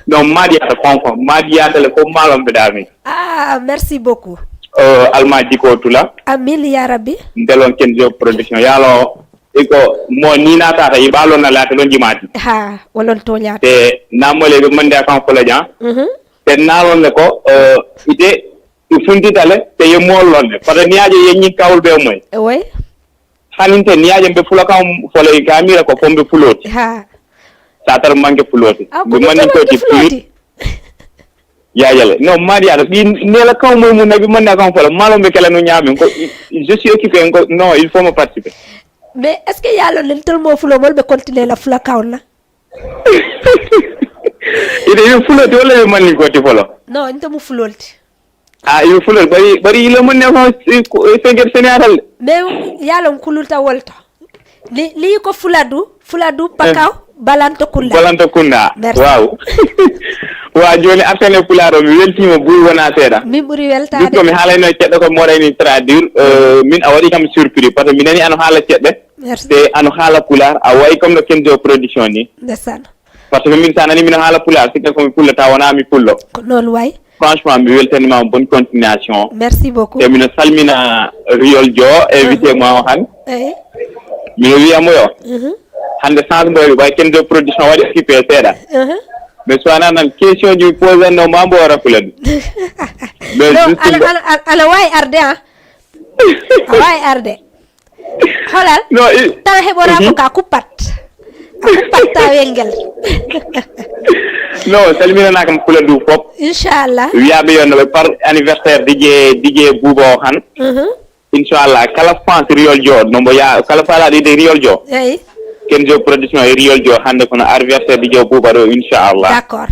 Non, maɗi yata konko, maɗi yata le ko malon ɓe dami. Ah, merci beaucoup. Euh, almaji ko tula. Amin, ya Rabbi. Ndelon Kenzo Production. Yalo, iko mo ni na tata, ibalo na lata lon jimati. Ha, wolon to nyata. Te namole ɓe mande kan ko la jan. Mhm. Te nalon le ko, euh, ite, i funtita le, te ye mol lon le. Fata niaje ye nyi kawul be moy. Oui. Haninte niaje mbe fula kan fole kamira ko fombe fuloti. Ha. Satar manke fuloti. Ah, mbe ko mani ko ti fuloti. Yayale. Non, Maria, bi nela kan mo mo nabi man na kan fole. Malo mbe kala no nyame ko, je suis occupé ko, non, il faut me participer. Mais est-ce que yalo nen tol mo fulo mol be continuer la fula kan na? Ide yo fuloti wala yo manni ko ti folo? Non, inte mu fulolti. Ah, yo fulol bari, bari ilo mun ne ko, ko fengel senegal. Mais yalon kululta wolta. Li, li ko fuladu, fuladu pakaw, balanto kunda. Balanto kunda. Merci. Wow. Wa joni affaire pularo mi weltima buri wona seeɗa. Min ɓuri weltade. Dikko mi haalay no ceɗɗo ko moɗayni traduire, euh, min a waɗi kam surpris parce que mi nani ano haala ceɗɗe. Merci. Te ano haala pulaar, a wayi comme no Kenzo Production ni. Ndesan. Parce que min sa nani mino haala pulaar, sikka ko mi pullo, taw wona mi pullo. Ko noon wayi. Franchement, mi weltanima bonne continuation. Merci beaucoup. Te mino salmina Riol Dio, invité mo o han. Eyi. Mino wiya mo yo. Mhm. Hande sans mboy, way Kenzo Production waɗi occupé seeɗa. Mhm. Mais so wona nan question ji mi pose no ma mbo wara pula ɗum. Mais non, justement. Ala, ala, ala, ala wawi arde, ah. A wawi arde. Holal? No, i- tan heɓora ko ka kuppat. A kuppat ta wengel. No, salminanaka mo pula du fop. Inchallah. Wiyaɓe yo no ɓe par anniversaire DJ, DJ Bouba o han. Mhm. Inchallah, kala fans Riol Dio, no mbo ya, kala fala ɗi de Riol Dio. Eyi. Kenzo Production e Riol Dio hande kono anniversaire DJ Bouba ɗo, inchallah. D'accord.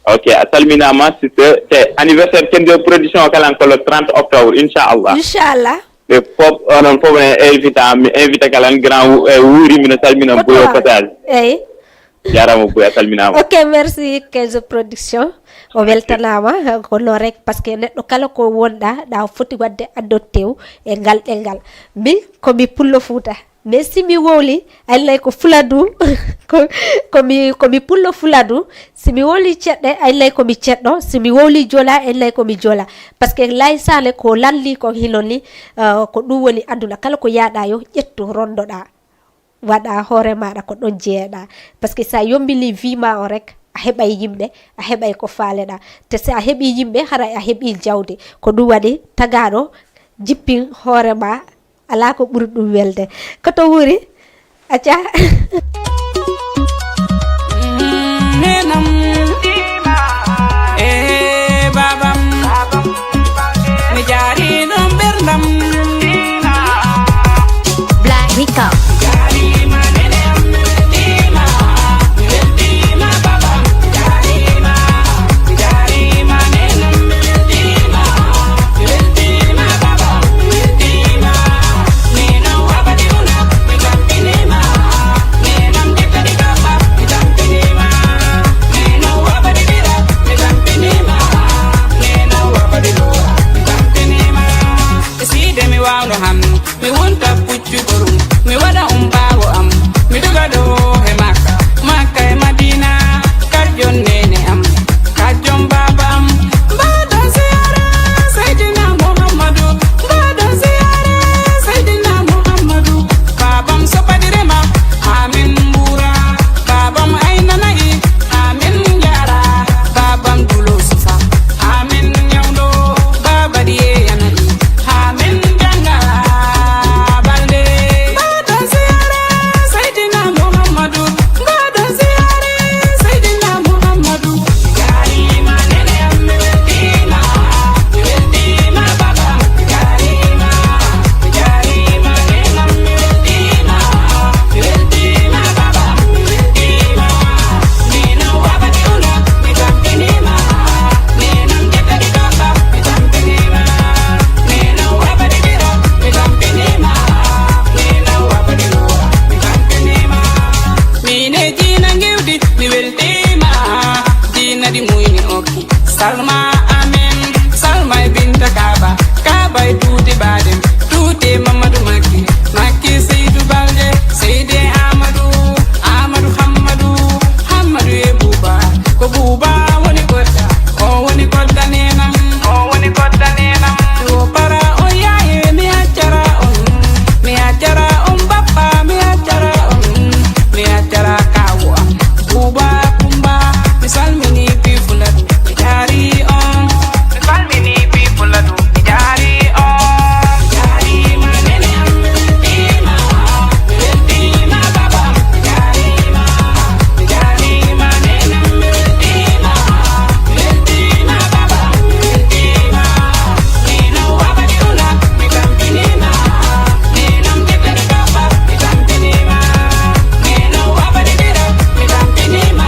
Ok, a salminama, sister. Te anniversaire Kenzo Production kala ko le trente octobre, inchallah. Inchallah. Ɓe fof, onon fof ne invita, mi invita kala grand wu-, e wuuri, mino salmina Boyo Passage. Eyi. Jarama Boyo, a salminama. Ok, merci Kenzo Production. O weltanama, ko noon rek, parce que neɗɗo kala ko wonɗa, ɗa foti wadde addo tew e ngal ɗengal. Min, ko mi pullo Fuuta. Mais si mi wowli, aynay ko fuladu, ko, ko mi, ko mi pullo fuladu. Si mi wowli ceɗɗe, aynay ko mi ceɗɗo. Si mi wowli jola, aynay ko mi jola. Parce que lay sane ko lalli ko hino ni, uh, ko ɗum woni aduna. Kala ko yaɗa yo ƴettu rondoɗa. Waɗa hoore maɗa ko ɗon jeeɗa. Parce que sa yombili vie ma o rek, a heɓay yimɓe, a heɓay ko faleɗa. Te si a heɓi yimɓe, haray a heɓi jawdi. Ko ɗum waɗi tagaɗo jippin hoore ma. Alaa ko ɓuri ɗum welde. Ko to wuuri? Acca. Salma Amin, Salma e Binta Kaba, Kaba e Tuute Badem, Tuute Mamadou Makki, Makki Seydou Balde, Seydi Amadou, Amadou Hammadou, Hammadou e Buuba, ko Buuba woni kodda, o woni kodda nenam, o woni kodda nenam. Mi woppara on yaaye, mi accata on, mi accata on bappa, mi accata on, mi accata kaawu am. Buuba Kumba, mi salmini Pii Fuladu, mi jaari on. Mi salmini Pii Fuladu, mi jaari on. Mi jaarima nene am, mi weltima, mi weltima baba am, mi jaarima, mi jaarima nene am, mi weltima, mi weltima baba am, mi weltima. Nena wabadi una, mi tampinima, nena mjekadi baba, mi tampinima, nena wabadi dira, mi tampinima,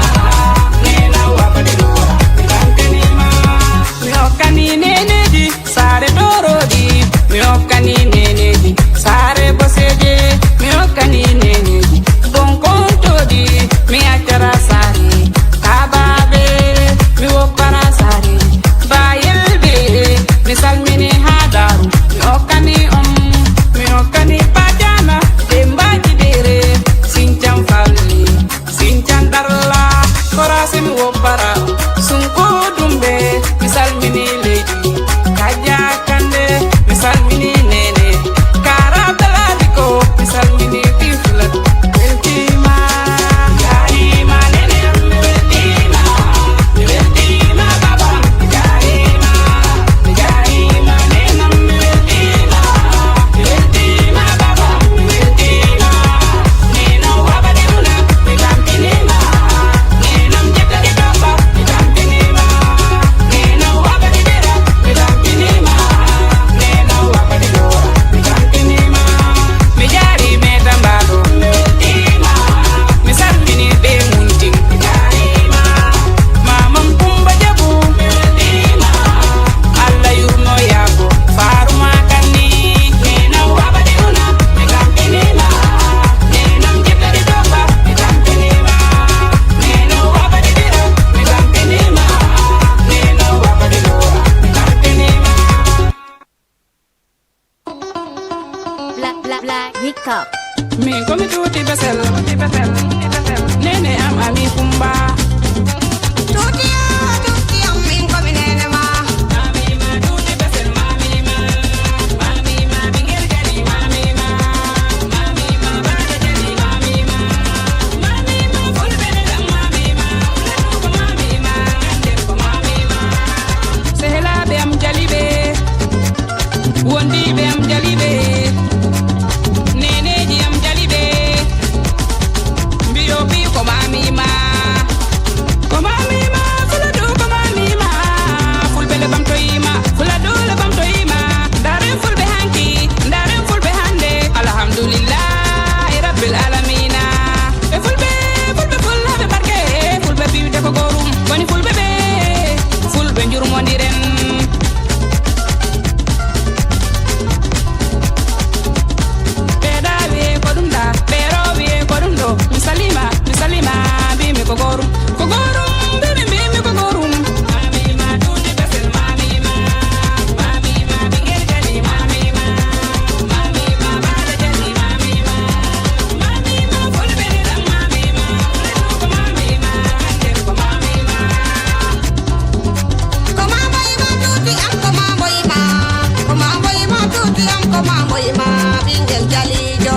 nena wabadi dura, mi tampinima. Mi hokkani neneji saare Doroodi, mi hokkani neneji saare Boseeje, mi hokkani neneji Bonkontooɗi, mi accata saare Kaabaaɓe, mi woppata saare Baayelɓe, mi salmini haa Daaru, mi hokkani on, mi hokkani Pajaana, Demba Jidere, Sincan Falli. Sincan Dalla, Koraasi mi woppata, Sunko Dumbe, mi salmini leydi, Kajja Kande, mi salmini Nene, Kara Beladiko, mi salmini Pii Fuladu, weltima. Mi jaarima Nene am, mi weltima, mi weltima baba am, mi jaarima, mi jaarima Nene am, mi weltima, mi weltima baba am, mi weltima. Mi jaari me tambaɗo, mi salmini ɓe muntin. Mamam Kumba Jabu, Allah yurmo yaabo, Faruma Kanni. Black, black, black, hip hop. Min ko mi tuuti besel, tuuti besel, tuuti besel. Nene am Ami Kumba. Tuuti yo, tuuti yo, min ko mi nene ma. Mami ma, tuuti besel, mami ma. Mami ma, ɓingel jali, mami ma. Mami ma, baale jali, mami ma. Mami ma, fulɓe ne ɗam, mami ma. Fulɓe ko mami ma, gande ko mami ma. Sehelaaɓe am jaliɓe. Wondiiɓe am jaliɓe, neeneeji am jaliɓe, mbiyo ɓiy ko maami ma. Ko maami ma, Fuladu ko maami ma. Fulɓe le ɓamtoyi ma, Fuladu le ɓamtoyi ma. Ndaaren Fulɓe hanki, ndaaren Fulɓe hannde. Alhamdulillahi Rabbil Alamina. E Fulɓe, Fulɓe, Fulɓe barke, Fulɓe piwde ko goorum. Woni Fulɓe ɓe, Fulɓe njurmondiren. Ɓeeɗa wiye ko ɗum ɗa, ɓeero wiye ko ɗum ɗo. Mi salima, mi salima, mbimi ko goorum. Ko goorum, mbimi, mbimi ko goorum. Mami ma, tuuti besel, mami ma. Mami ma, ɓingel jali, mami ma. Mami ma, baale jali, mami ma. Mami ma, fulɓe ne ɗam, mami ma. Fulɓe ko mami ma, gande ko mami ma. Ko ma mboyi ma tuuti am, ko ma mboyi ma. Ko ma mboyi ma tuuti am, ko ma mboyi ma. Ɓingel jalijo,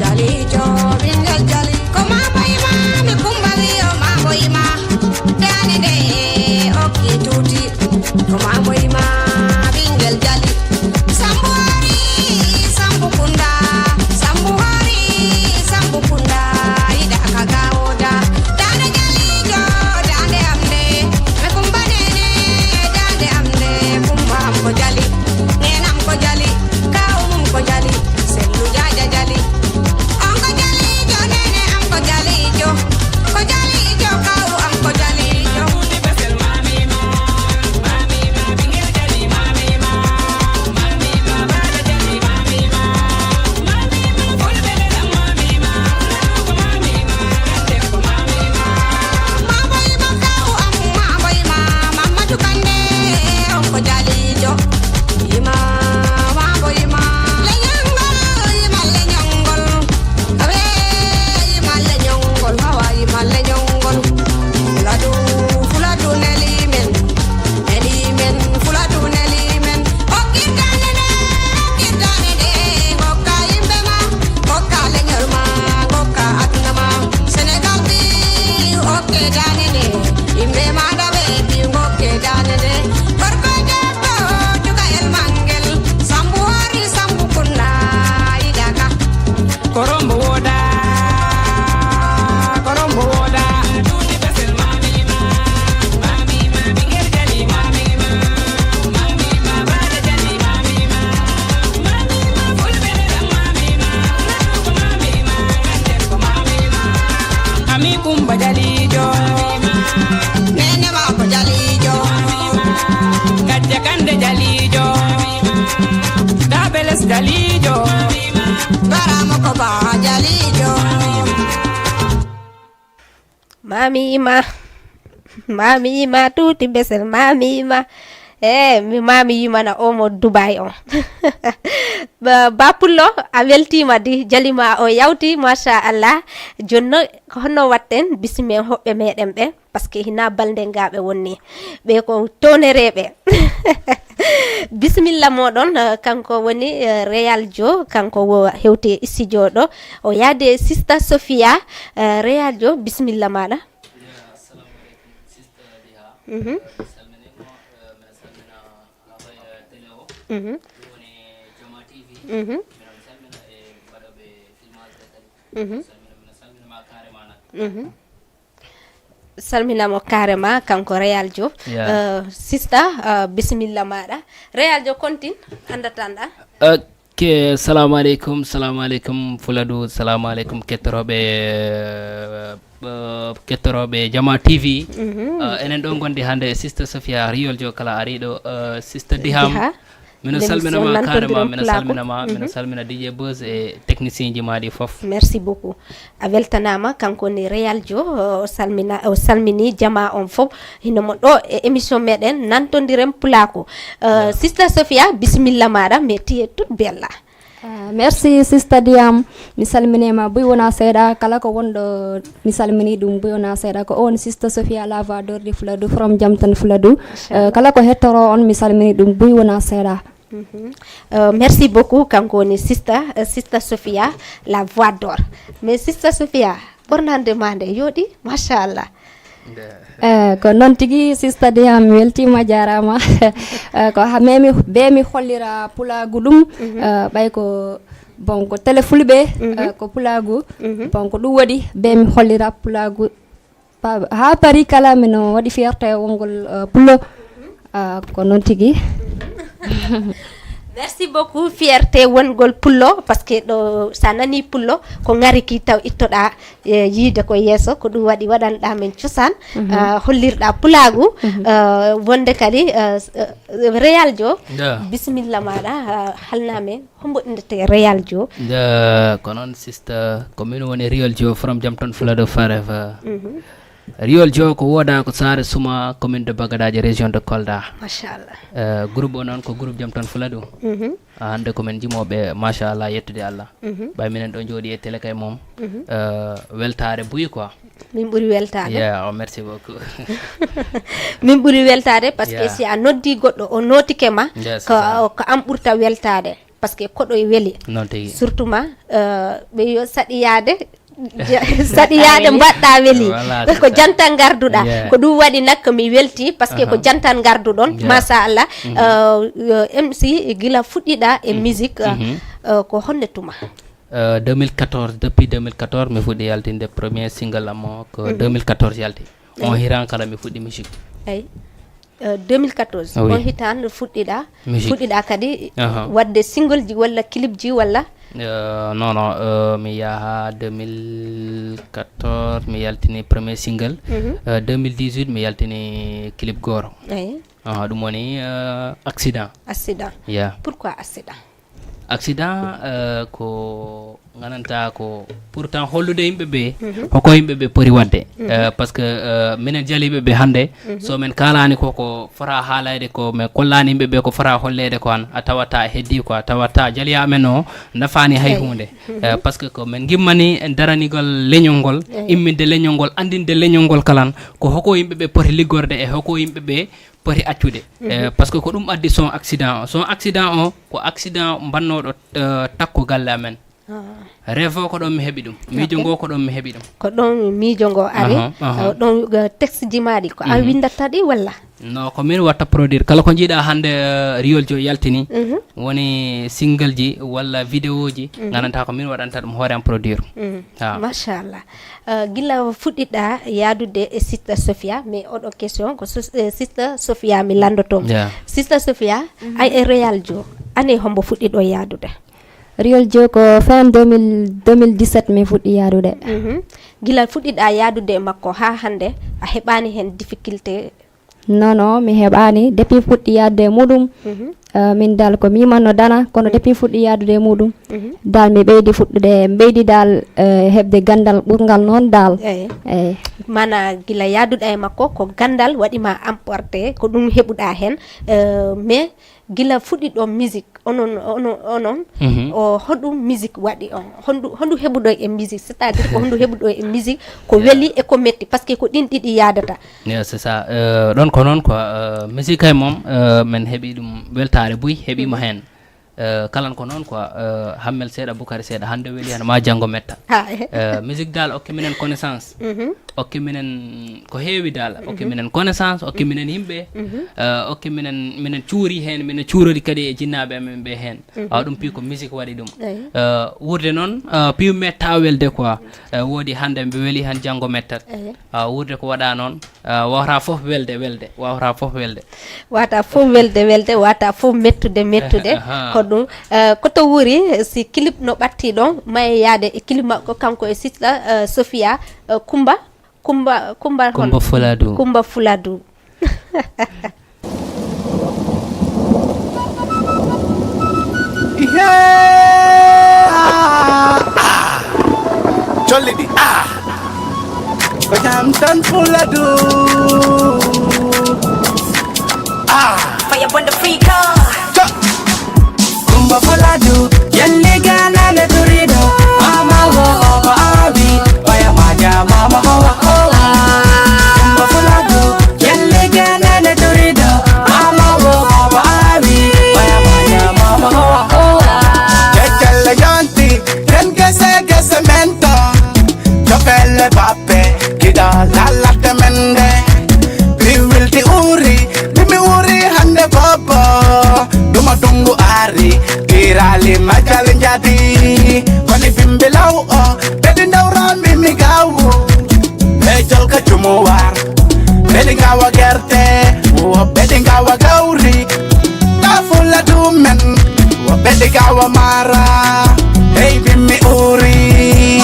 jalijo, ɓingel jali. Ko ma mboyi ma, mi Kumba wiyo ma. Daande nde, yimɓe maaɗa ɓe ɓiyungo ke daande nde. Gorko debbo, cuka el mangel, sambu hari, sambu kunna, yiɗaka. Korombo woda, korombo woda. Tuuti besel mami ma, mami ma, ɓingel jali mami ma, mami ma, baɗa jali mami ma, mami ma, fulɓe ɗan mami ma, natuko mami ma, ganden ko mami ma. Ami Kumba Jalijo, Nene Mako Jalijo, Gajja Kande Jalijo, Dabeles Jalijo, Baramo Koba Jalijo. Mami ma, mami ma, tuuti besel mami ma. E mi mami yimana omo Dubai on. Ba ba Pullo, a weltima di, jalima o yawti, machallah. Jonno, ko honno watten? Bisimilen hoɓɓe meɗen ɓe, parce que hina balde ngaɓe wonni. Ɓe ko tonereɓe. Bisimilla moɗon. Eh, kanko woni, eh, Real Jo, kanko wo hewti e studio ɗo. O yaade Sista Sofia. Eh, Real Jo, bisimilla maɗa. Ya, assalamu alaikum, Sista Diha. Mhm. Eh, mi salminimo, eh, mi salmina Mhm. Ɗum woni Jama T V. Mhm. Miɗo salmina e mbaɗooɓe filmaaji ɓe kadi. Mhm. Salmina, miɗo salmina ma carrément nak. Mhm. Salminamo carrément, kanko Real Jo. Yeah. Eh, sista, eh, bisimilla maɗa. Real Jo, kontin, andatanɗa. Ok, salamu aleykum, salamu aleykum Fuladu, salamu aleykum kettoroɓe, eh, eh, kettoroɓe Jama T V. Mhm. Eh, enen ɗo gondi hande e Sister Sofia Riol Jo kala ariɗo, eh, Sister Diham. Diha. Mino L'émission salminama nantondiron carrément, mino pulaaku. Salminama, mino Mhm. Salmina D J Buzz e technicien ji maɗi fof. Merci beaucoup. A weltanama, kanko ni Real Jo, o salmina, o salmini jama on fof. Hino mo ɗo e émission meɗen nantondiren pulaaku. Eh, Yeah. Sister Sofia, bisimilla maɗa, mais tu es toute belle là. Ah, merci Sister Diam, mi salminima buy wona seeɗa, kala ko wonɗo mi salmini ɗum buy wona seeɗa, ko on Sister Sofia la voix d'or du Fuladu from Jamtan Fuladu. Machallah. Eh, kala ko hettoro on mi salmini ɗum buy wona seeɗa. Mhm. Eh, merci beaucoup, kanko woni Sister, eh, Sister Sofia la voix d'or. Mais Sister Sofia, ɓornande ma nde yooɗi, machallah. Eh, ko noon tigi, Sista Diha, mi weltiima, jaaraama. Eh, ko ha, mais mi, be mi hollira pulaagu ɗum, Mhm. eh, ɓay ko, bon, ko télé fulɓe, Mhm. eh, ko pulaagu. Mhm. Bon, ko ɗum waɗi, be mi hollira pulaagu. Pa-, ha Paris kala, mino waɗi fierté wongol, eh, pullo. Ah, ko noon tigi. Merci beaucoup, fierté wongol pullo, parce que ɗo sa nani pullo, ko ngari ki taw ittoɗa, eh, yiide ko yeeso, ko ɗum waɗi waɗanɗa men cosaan, Mhm. ah, hollirɗa pulaagu, Mhm. ah, wonde kadi, ah, s-, ah, Real Jo, Yeah. Bisimilla maɗa, ah, halna men, hombo indete Real Jo? Yeah, ko noon, sister, ko min woni Real Jo from Jamton Fuladu Forever. Mhm. Riol Jo ko wooda ko Saare Suma, commune de Bagadaji, région de Kolda. Machallah. Eh, groupe o noon ko groupe Jamton Fuladu. Mhm. Ah, hannde ko men jimooɓe, machallah, yettude Allah. Mhm. Ɓay minen ɗo jooɗi e télé kay moom, Mhm. eh, weltaare buy quoi. Min ɓuri weltaade. Yeah, oh, merci beaucoup. Min ɓuri weltaade parce que Yeah. Si a noddi goɗɗo, o notike ma, Yes, ko, c'est ça. Ko an ɓurta weltaade. Parce que koɗo e weli. Noon tigi. Surtout ma, eh, ɓe yo saɗi yaade, ja-, saɗi yaade mbaɗɗa weli. Voilà, c'est Ko ça. Jantan ngarduɗa. Yeah. Ko ɗum waɗi nak mi welti, parce que ko Aha. Jantan ngarduɗon. Yeah. Machallah. Mhm. Eh, eh, M C gila fuɗɗiɗa e Mhm. Musique, eh, Mhm. eh, ko honne tuma? Eh, deux mille quatorze, depuis deux mille quatorze, mi fuɗɗi yaltinde premier single am o, ko Mhm. Deux mille quatorze yalti. On Eyi. Hiran kala mi fuɗɗi musique. Eyi. Eh, deux mille quatorze, Ah oui. On hitan fuɗɗiɗa, Musique. Fuɗɗiɗa kadi Aha. Waɗde single ji walla clip ji walla? Eh, non, non, eh, mi yaha deux mille quatorze, mi yaltini premier single. Mhm. Eh, deux mille dix-huit, mi yaltini clip goro. Eyi. Aha, ɗum woni, eh, accident. Accident. Yeah. Pourquoi accident? Accident, eh, ko ngananta ko pourtant hollude yimɓe ɓe, Mhm. Hoko yimɓe ɓe poti waɗde. Mhm. Eh, parce que, eh, minen jaliɓe ɓe hannde, Mhm. So men kaalani ko, ko fota haalayde ko, men kollani yimɓe ɓe ko fota holleede ko an, a tawata heddi ko, a tawata jaliya men o nafani hay Eyi. Huunde. Mhm. Eh, parce que ko men gimmani daranigol leñol ngol, Eyi. Imminde leñol ngol, anndinde leñol ngol kalan, ko hoko yimɓe ɓe poti liggorde e hoko yimɓe ɓe poti accude. Mhm. Eh, parce que ko ɗum addi son accident o. Son accident o, ko accident mbannooɗo, eh, takko galle amen. Revo ko ɗon mi heɓi ɗum. Miijo ngo ko ɗon mi heɓi ɗum. Ko ɗon miijo ngo ari. Aha, aha. Ɗon texte ji maɗi ko an windata ɗi walla? No, ko min watta produire kala ko jiiɗa hannde. Riol jo yaltini woni single ji walla vidéo ji, nganndantaa ko min waɗanta ɗum hoore am produire. Machallah. Gila fuɗɗiɗa yaadude e sister Sofia, mais oɗo question ko sister Sofia mi landoto. Sister Sofia, ay e Real jo ane hombo fuɗɗiɗo yaadude? Riol jo ko fin deux mille deux mille dix-sept mi fuɗɗi yaadude. Gila fuɗɗiɗa yaadude e makko ha hannde a heɓani hen difficulté? Non non, mi heɓani depuis fuɗɗi yaadude e muɗum. Min dal ko miman no dana kono depuis fuɗɗi yaadude e muɗum, dal mi ɓeydi fuɗɗude mi ɓeydi dal heɓde gandal ɓurngal noon dal. Eyi. Mana gila yaaduɗa e makko ko gandal waɗima emporté ko ɗum heɓuɗa hen. Mais gila fuɗɗiɗo musique onon onon onon o hoɗum musique waɗi on? Hondu hondu heɓuɗo e musique, c'est à dire ko hondu heɓuɗo e musique ko weli e ko metti parce que ko ɗin ɗiɗi yaadata. Yeah, c'est ça. Ɗon ko noon quoi. Musique hay moom min heɓi ɗum weltaare buy heɓima heen. Kalan ko noon quoi. Hammel seeɗa bukari seeɗa hannde weli hano ma janngo metta. Musique dal okki minen connaissance, okki minen ko heewi dal, okki minen connaissance, okki minen yimɓe, okki minen minen cuuri heen, minen cuurori kadi e jinnaaɓe amen ɓe heen. Awa ɗum piiko musique waɗi ɗum. Wuurde noon piiw metta welde quoi. Woodi hannde mbi weli han janngo mettat. Awa wuurde ko waɗa noon. Wawata fof welde welde wawata fof welde. Wata fof welde welde wata fof mettude mettude. Ko ɗum. Koto wuuri si clip no ɓatti ɗon maye yaade e clip makko kanko e sister Sofia. Kumba kumba kumba Kumba Fuladu. Kumba Fuladu. Colli ɗi. Ko jam tan Fuladu. Fire bunda free car. Kumba Fuladu. Yelli ganane turido. Mama wo oba abi. Oya maja mama hoa hoa. Kumba Fuladu. Yelli ganane turido. Mama wo oba abi. Oya maja mama hoa hoa. Jajjalla jonti. Ken gese gese mento. Jofelle bappe. Kiɗa lalata men nde. Mi wilti uri. Mimi uri hande bobo. Duma dungu ari. Kirali majal jadi. Koni bimbi law o. Bedi ndawra mimi gawu. Be jolka jumuwar. Bedi gawa gerte. Wo bedi gawa gauri. Tafula dumen. Wo bedi gawa mara. Hey bimmi uri.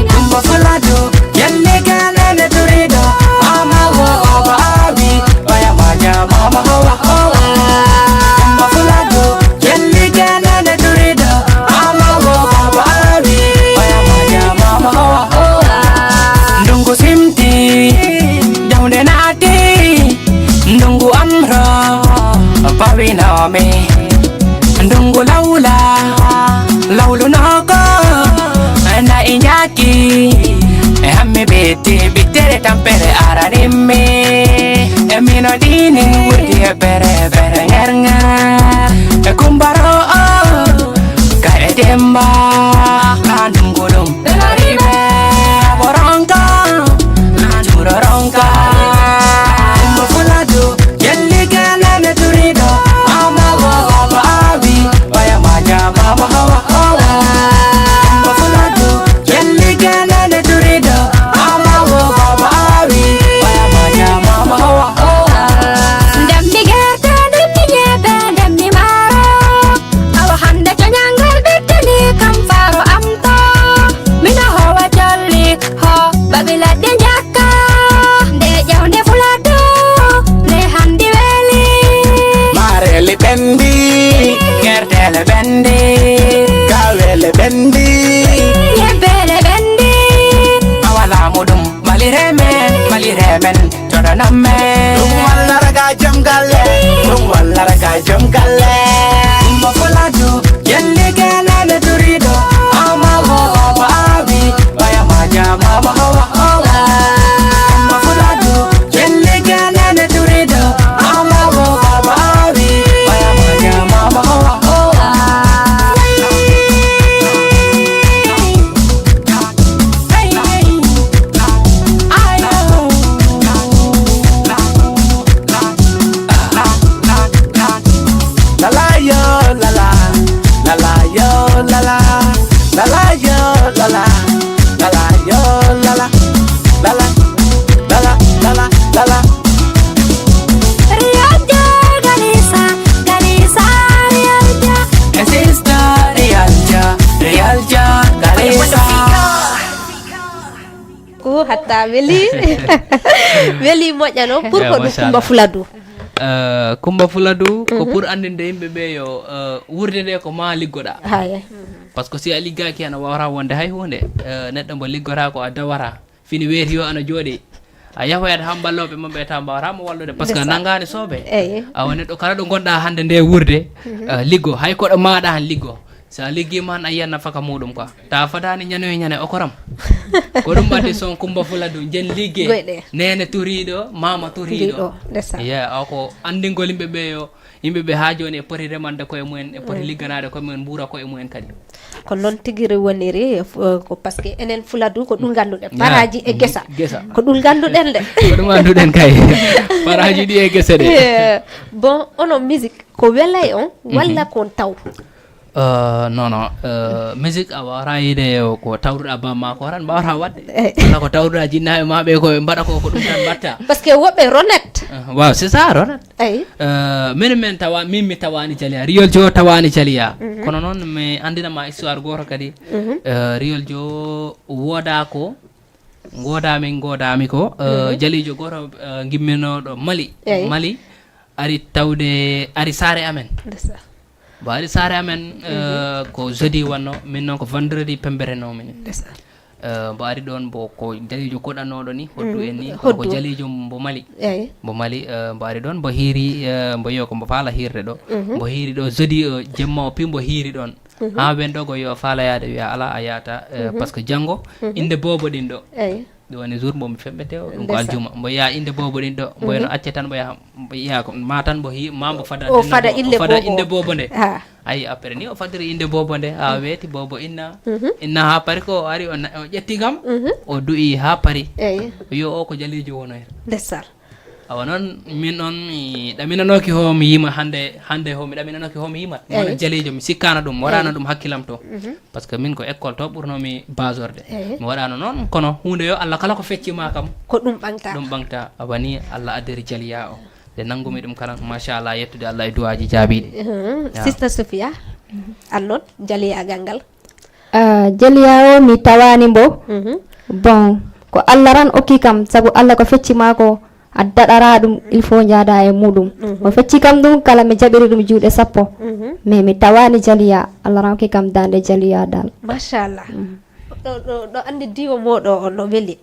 Kumba Fuladu. Yelli ganane turido. Mama wo oba abi. Oya maja mama hoa hoa. Kumba Fuladu. Yelli ganane turido. Mama wo oba abi. Oya maja mama hoa hoa. Ndungu simti. Jawnde naati. Ndungu amro. Pawinomi. Ndungu lawla. Lawlunoko. Na injaki. E hammi biti. Bittere tampere aranimmi. E mino dinin wurdi e bere bere ŋer ŋer. E kumbaro o. Ka e demba. Ka ndungu ɗum. Boronka. Juroronka. Kumba Fuladu. Yelli ganane turido. Mama wo oba abi. Oya maja mama hoa hoa. Kumba Fuladu. Yelli ganane turido. Mama wo oba abi. Oya maja mama hoa hoa. Ndammi gerte, ndammi ñebbe, ndammi maaro. Awa hannde coñangal ɓeddani kam faaro am to. Mino howa colli ho baɓi ladde njakka. Nde ƴewnde Fuladu nde hanndi weli. Maareli ɓenndi, gertele ɓenndi, kawele ɓenndi. Yebbele ɓenndi. Awa laamu ɗum ɓalire men, ɓalire men. Joɗanam men. Ɗum walla raga jom galle. Ɗum walla raga jom galle. Kumba Fuladu. Yelli ganane turido. Ama wo oba abi. Oya maja mama hoa hoa. Kumba Fuladu. Yelli ganane turido. Ama wo oba abi. Oya maja mama hoa hoa. Ta weli. Weli moƴƴa noon. Pour ko ɗum Kumba Fuladu? Eh, Kumba Fuladu ko pour anndinde yimɓe ɓe yo, eh, wuurde nde ko ma liggoɗa. Haya. Par ce que si a liggaki, ana wawata wonde hay hunde. Eh, neɗɗo mo liggota ko a dawata. Fini weeti yo ana jooɗi. A yahoyat ha mballooɓe mum ɓe taw mbawata mo wallude, par ce que nangaani soobe. Awa neɗɗo kala ɗo ngonɗa hannde nde wuurde, eh, liggo. Hay koɗo maaɗa han liggo. Sa liggima han a yiyat nafaka muɗum quoi. Ta fadani ñanoye ñane okoram. Ko ɗum ɓaddi son Kumba Fuladu, jen ligge. Nene turiɗo, mama turiɗo. Ye, awa ko anndingol yimɓe ɓe yo, yimɓe ɓe ha joni e poti remande koye mumen, e poti ligganaade koye mumen, mbuura koye mumen kadi. Ko noon tigi ri woniri, eh, fu-, eh, ko par ce que enen Fuladu ko ɗum ngannduɗen. Paraji e gesa. Ko ɗum ngannduɗen de. Ko ɗum annduɗen kay. Paraji ɗi e gese de. Eh, bon, ono musique ko welay on walla kon taw? Eh, non, non. Eh, musique a wawata yiide ko tawruɗa bamma ko tan mbawata waɗde. Walla ko tawruɗa jinnaɓe ma ɓe ko ɓe mbaɗa ko, ko ɗum tan mbatta. Par ce que woɓɓe ronet. Eh, waaw, c'est ça, ronet. Eyi. Eh, minen men tawa, min mi tawani Jaliya. Riyol Jo tawani Jaliya. Kono noon mi anndina ma histoire goto kadi. Eh, Riyol Jo wooda ko, ngoda min, ngoda mi ko, eh, Jalijo goto, eh, gimminoɗo Mali. Eyi. Mali ari tawde, ari saare amen. Ndeysaan. Mbo ari saare amen, eh, ko jeudi wanno, min noon ko vendredi pemberenomi ni. Ndeysaan. Eh, mbo ari ɗon, mbo ko jalijo koɗanoɗo ni, hoddu en ni, kono ko jalijo mbo Mali. Eyi. Mbo Mali, eh, mbo ari ɗon, mbo hiiri, eh, mbo yo ko mbo faala hiirde ɗo. Mbo hiiri ɗo jeudi, eh, jemma o pi mbo hiiri ɗon. Ha wen ɗo ko yo faala yaade, wiya ala a yaata, eh, par ce que janngo, inde boobo ɗin ɗo. Eyi. Ɗum woni jour mbo mi femmbete o, ɗum ko aljuma. Mbo yaha innde boobo ɗin ɗo, mbo eno acce tan, mbo yaha, mbo yaha ko, ma tan mbo hi-, ma mbo fada, o fada innde boobo nde. Ayi, après ni o fadiri innde boobo nde, ha weeti boobo inna. Inna ha Paris ko o ari, o na-, o ƴetti kam, o du'i ha Paris. Eyi. O yo o ko jalijo wonoyta. Ndeysaan. Awa noon, min noon mi ɗaminanooki ho mi yima hannde, hannde ho mi ɗaminanooki ho mi yimat. Mi wona jalijo, mi sikkaano ɗum, mi waɗaano ɗum hakkilam to. Par ce que min ko école to ɓurno mi basorde. Mi waɗaano noon, kono huunde yo Allah kala ko fecci ma kam. Ko ɗum ɓangta. Ɗum ɓangta, awa ni Allah addiri jaliya o. Nde nanngumi ɗum kala, machallah, yettude Allah e duwaaji jaabiiɗi. Ya. Sister Sofia, an noon, jaliya gal ngal? Ah, jeliya o mi tawani mbo. Bon, ko Allah ran okki kam, sabu Allah ko fecci ma ko, a daɗara ɗum, il faut njaada e muɗum. O fecci kam ɗum kala, mi jaɓiri ɗum juuɗe sappo. Mais mi tawani jaliya, Allah ran okki kam dande jaliya dal. Machallah. Ɗo, ɗo, ɗo andi diwo moɗo o no weli.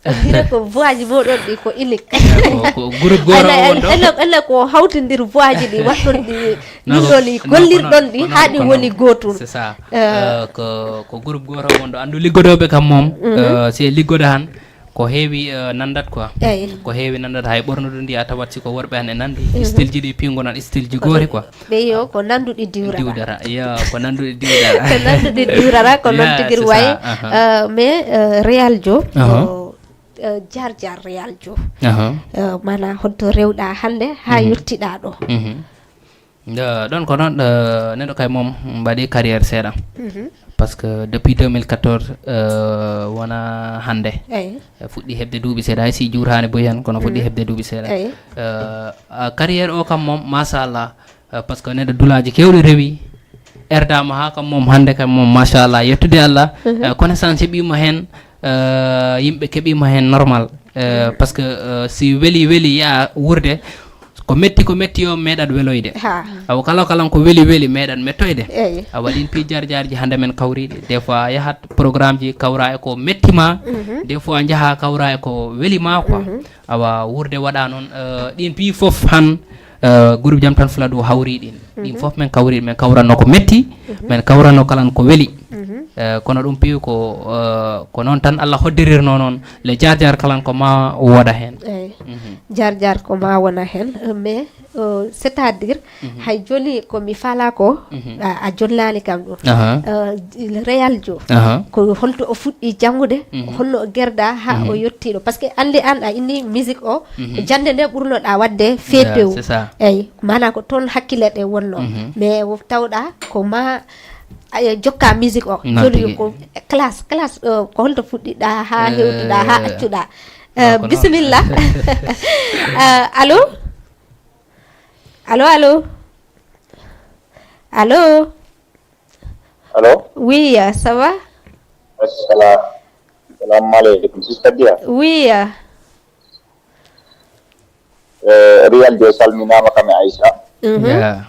On dirait ko voix ji moɗon ɗi ko unique. Ko, ko groupe goto o wonɗo. Ene, ene ko hawtindir voix ji ɗi, watton ɗi, ɗum ɗo ni gollirɗon ɗi, haa ɗi woni gootum. C'est ça. Eh, ko, ko groupe goto o wonɗo. Andu liggodooɓe kam moom, eh, si e liggoda han, ko heewi, eh, nandat quoi. Eyi. Ko heewi nandat, hay ɓornude ndi a tawat si ko worɓe han e nandi. Style ji ɗi pingo nan style ji goori quoi. Ɓe yo ko nanduɗi diwrata. Diwdata, yo ko nanduɗi diwdata. Ko nanduɗi diwrata, ko noon tigi wayi. Eh, mais, eh, Real Jo, eh, jar jar Real Jo. Eh, mana holto rewɗa hannde haa yettiɗa ɗo? Ɗon ko noon, eh, neɗɗo kay moom mbaɗi carrière seeɗa. Par ce que depuis deux mille quatorze, eh, wona hannde. Eyi. Eh, fuɗɗi heɓde duuɓi seeɗa, hay si juurani boyi hen, kono fuɗɗi heɓde duuɓi seeɗa. Eyi. Eh, a carrière o kam moom, machallah, eh, par ce que neɗɗo dulaaji kewɗi rewi, erdama haa kam moom hannde kam moom, machallah, yettude Allah, eh, connaissance heɓima hen, eh, yimɓe keɓima hen normal. Eh, par ce que, eh, si weli, weli yaa wuurde, ko metti, ko metti o meeɗat weloyde. Ha. Awa kala, kala ko weli, weli meeɗat mettoyde. Eyi. Awa ɗin pi jar jarji hannde men kawriɗi. Des fois yahat programme ji kawra e ko metti ma. Des fois njaha kawra e ko weli ma quoi. Awa wuurde waɗa noon, eh, ɗin pi fof han, eh, groupe Jam Tan Fuladu hawri ɗin. Ɗin fof men kawri, men kawranno ko metti, men kawranno kalan ko weli. Eh, kono ɗum pi ko, eh, ko noon tan Allah hoddirirno noon. Le jar jar kalan ko ma woda hen. Eyi. Jar jar ko ma wona hen, eh, mais, eh, c'est-à-dire, hay joni ko mi fala ko, a, a jonnani kam ɗum. Aha. Eh, Real Jo, aha, ko holto o fuɗɗi janngude, holno o gerda ha o yettiɗo? Par ce que andi an a inni musique o, ko jannde nde ɓurnoɗa waɗde feetewu. Yeah, c'est ça. Eyi, mana ko toon hakkille ɗe wonno. Mais wo tawɗa ko ma, a, jokka musique o. Noon joni tigi. Ko classe, classe, eh, ko holto fuɗɗiɗa ha hewtuɗa, ha accuɗa? Eh, bisimilla. Eh, allo? Allo, allo? Allo? Allo? Oui, euh, ça va? Machallah. Salamu aleykum, sista Dia. Oui. Eh, Riyal Jo salminaama kam e Aïcha. Mhm. Ya.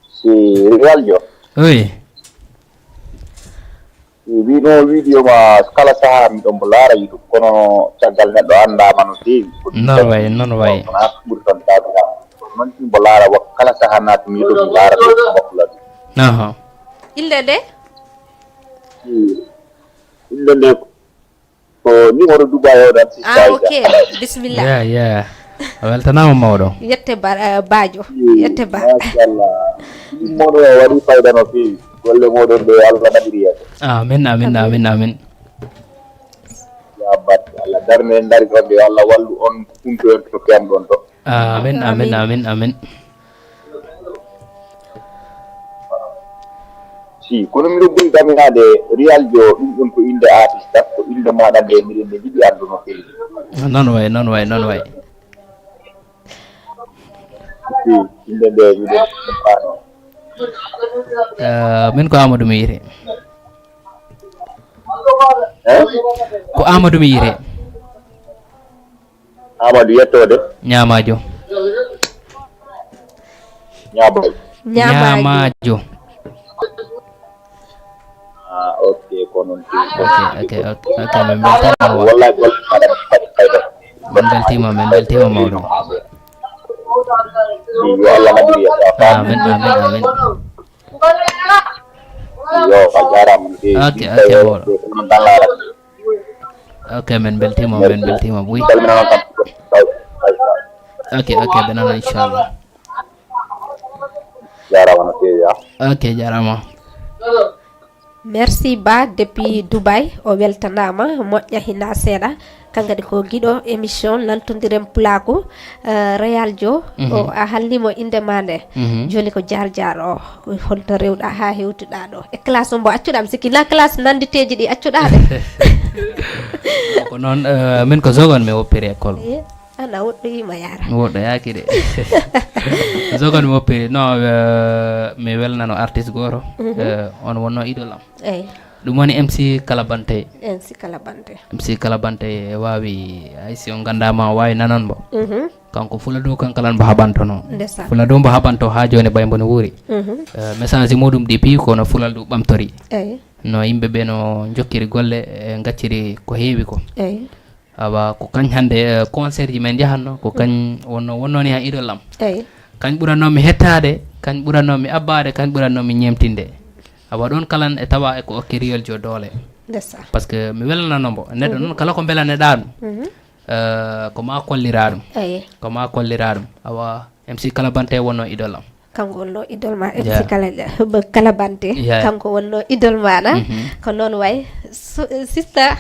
Si Riyal Jo. Oui. Si wino vidéo ma kala saha miɗon mo laara YouTube, kono caggal neɗɗo anndaama no feewi. Ko non wayi, non wayi. Kono haa ɓuri tan taadude. Kono noon si mbo laara wa kala saha naatmi YouTube mi laara ɗo ko mbakkula ɗum. Aha. Innde nde? Si. Innde nde ko numéro Dubai o ɗan, sista Ah, Aïcha. Ok. Bismillah. Ya, ya. A weltanaama mawɗo. Yette ba, eh, Bajo. Si, Yette ba. Machallah. Numéro o waɗi fayda no feewi. Golle moɗon ɗe Allah naɓiri yeeso. Amin, amin, Amin. amin, amin. Ya barke Allah. Darnde en dari ɗon ɗe Allah wallu on kunto en to kem ɗon to. Amin, amin, Amin. amin, amin. Si, kono miɗo ɓuri ɗaminaade Riyal Jo, ɗum ɗon ko innde artiste, ko innde maaɗa nde miɗen ne yiɗi anndu no feewi. Non wayi, non wayi, non wayi. Si, innde nde miɗen faano. Eh, min ko Amadou mi wiyetee. Eh? Ko Amadou mi wiyetee. Amadou, yettoode. Ñaamaajo. Ñaamaajo. Ñaamaajo. Ñaamaajo. Ah, ok, ko noon tigi. Ok, ok, ok, ok, min mbeltiima. Wallahi, golle aɗa mbaɗi fayda. Min mbeltiima, min mbeltiima mawɗo. Yo Allah naɓir yeeso. Amin, amin, amin. Yo, a jaaraama no feewi. Ok, ok, mawɗo. Ok, min mbeltiima, min mbeltiima, oui. Calminama kam. Ok, ok, ɓe nana, inchallah. Jaaraama no feewi, ah. Ok, jaaraama. Merci Ba depuis Dubai, o weltanaama, moƴƴa hina seeɗa. Kan kadi ko giɗo émission Naltondiren Pulaaku, eh, Réal Jo, Mhm. o a halnimo innde ma nde. Mhm. Jooni ko Jaar Jaar o, holto rewɗa haa hewtuɗa ɗo? E classe o mbo accuɗa, mi sikki na classe nanditeeji ɗi accuɗa de. Ko noon, eh, min ko Zogon mi woppiri école. Eh, ana woɗɗoyima yara. Mi woɗɗoyaaki de. Zogon mi woppiri. Non, eh, mi welnano artiste gooto. Mhm. Eh, on wonno idole am. Eyi. Ɗum woni M C Kalabante. M C Kalabante. M C Kalabante e waawi, hay si on nganndaama, o waawi nanon mbo. Mhm. Kanko Fula Dow, kanko lan mbo haɓantono. Ndeysaan. Fula Dow mbo haɓanto haa jooni, bay mbo no wuuri. Mhm. Eh, message muuɗum ɗi piyi ko no Fula Dow ɓamtori. Eyi. No yimɓe ɓe no njokkiri golle, e ngacciri ko heewi ko. Eyi. Awa, ko kañ hannde, eh, concert ji men njahatno, ko kañ wonno, wonnoni han idol am. Eyi. Kañ ɓuranno mi hettaade, kañ ɓuranno mi abbaade, kañ ɓuranno mi ñeemtinde. Awa, ɗoon kalan e tawa e ko okke Riyal Jo doole. Ndeysaan. Parce que mi welnano mbo. Neɗɗo Mhm. noon kala ko mbelaneɗaa ɗum, Mhm. eh, ko ma kollira ɗum. Eyi. Ko ma kollira ɗum. Awa, M C Kalabante wonno idol am. Kanko wonno idol ma, M C Yeah. Kala, Kalabante. Yeah. Kanko wonno idol maɗa. Mhm. Ko noon way. Su-, sister,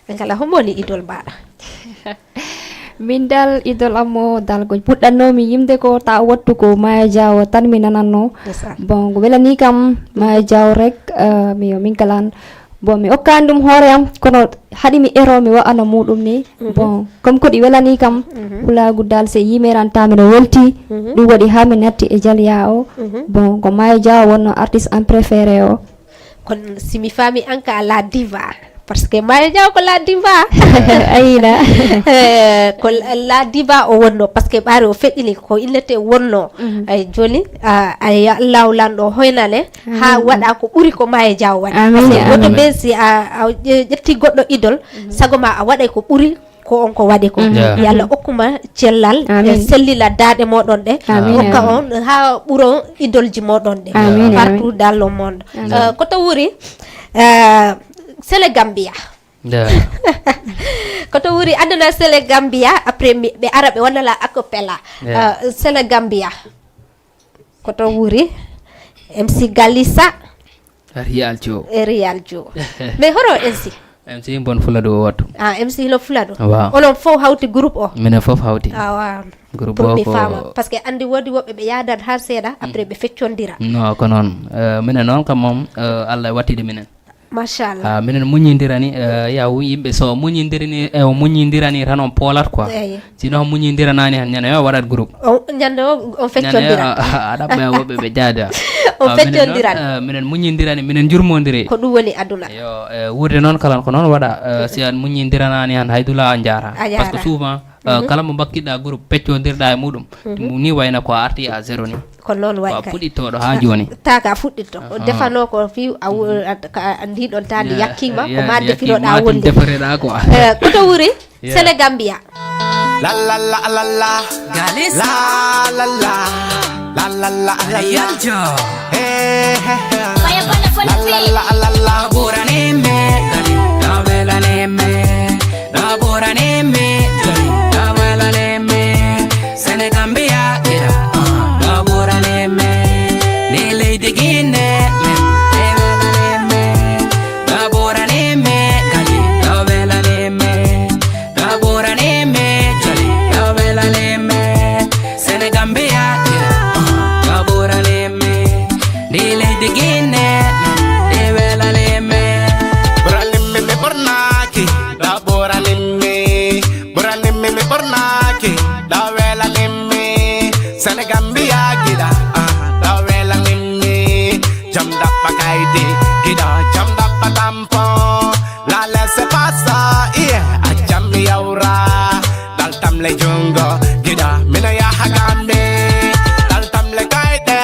ɓe kala homo woni idol maɗa? Min dal, idol am o dal ko puɗɗannomi yimde ko ta wattu ko Maya Diaw tan mi nananno. Ndeysaan. Bon, ko welani kam Maya Diaw rek, eh, mi, min kalan. Bon, mi okkani ɗum hoore am, kono haɗi mi ero mi wa'ana muɗum ni. Mhm. Bon, comme ko ɗi welani kam, Mhm. pulaagu dal se yimiranta miɗo welti, Mhm. ɗum waɗi ha mi natti e Jaliya o. Mhm. Bon, ko Maya Diaw wonno artiste am préféré o. Kono si mi faami an ka la diva, parce que Maya Diaw ko la diva. Ayina. Eh, ko la diva o wonno, parce que ɓaari o feƴƴini ko innete wonno. Mhm. Ay, joni, a, ay, Allahu lanɗo hoynane, ha Amin. waɗa ko ɓuri ko Maya Diaw waɗi. Amin, Parce que goɗɗo amin. ɓe si a, a ƴe-, ƴetti goɗɗo idol, Mhm. sago ma a waɗay ko ɓuri ko on ko waɗi ko. Mhm. Yeah. Yo Allah okkuma cellal, Amin. e sellila daaɗe moɗon ɗe. Amin, Hokka amin. on ha ɓuro idolji moɗon ɗe. Amin, Partout amin. dans le monde. Amin. Euh, ko to wuri, euh, Sénégambia. Yeah. Ko to wuri aduna Sénégambia, après mi, ɓe ara ɓe wonala acapella. Yeah. Euh, Sénégambia. Ko to wuri M C Galisa. Riyal Jo. E Riyal Jo. Mais horo M C? M C bon Fula Dow o wattu. Ah, M C hino Fula Dow. Waaw. Onon fof hawti groupe o? Minen fof hawti. Ah, waaw. Groupe Pour o mi ko faama. Parce que andi woodi woɓɓe ɓe yaadat har seeɗa, après ɓe feccondira. Non, ko noon. Euh, minen noon kam moom, euh, Allah wattidi minen. Machallah. Ah, minen muññindirani, eh, ya wu-, yimɓe so muññindirini, e o muññindirani tan on poolat quoi. Eyi. Sinon muññindiranaani han ñande o waɗat groupe. O, ñande o, on Ñande feccondira. a, a, a ɗaɓɓa e woɓɓe ɓe jaada. On Ah, minen noon, feccondiran. Eh, minen muññindirani, minen njurmondiri. Ko ɗum woni aduna. Yo, eh, wuurde noon kalan ko noon waɗa. Eh, si an muññindiranaani han hay dula a njaara. A njaara. Parce que souvent, eh, kala mo mbakkiɗa groupe peccondirɗa e muɗum, ɗum ni wayna ko a arti à zéro ni. Ko noon wayi kay. Ko a puɗɗittoɗo haa jooni. Taka a fuɗɗitto. O defanoo ko fii a wu-, a, ka, a ndiɗon taandi yakkiima, ko ma defiroɗa wonde. Defareɗa quoi. Eh, ko to wuri? Yeah. Sénégambia. La la la la la. Galis. La la la. La la la la la. Yaljo. Hey, hey, hey. Fire on the La la la la la. Bora neme, gali, la vela neme. La bora neme, gali, la vela neme. Sénégambia, get up, uh, la bora neme. Ni lady Guinea, men, la vela neme. La bora neme, gali, la vela neme. Ɗo ɓurani mi joli, ɗo welani mi. Sénégambia, ɗo ɓurani mi. Ndi leydi Guinée, ndi welani mi. Ɓurani mi, mi ɓornaaki, ɗo ɓurani mi. Ɓurani mi, mi ɓornaaki, ɗo welani mi. Sénégambia giɗa, ah, ɗo welani mi. Jam ɗaɓɓa kaydi, giɗa, jam ɗaɓɓa tampon. La laisse passer, yeah, a jam mi yawra. Ɗal tam le jungo, giɗa, mina yaha gambi. Ɗal tam le kayɗe,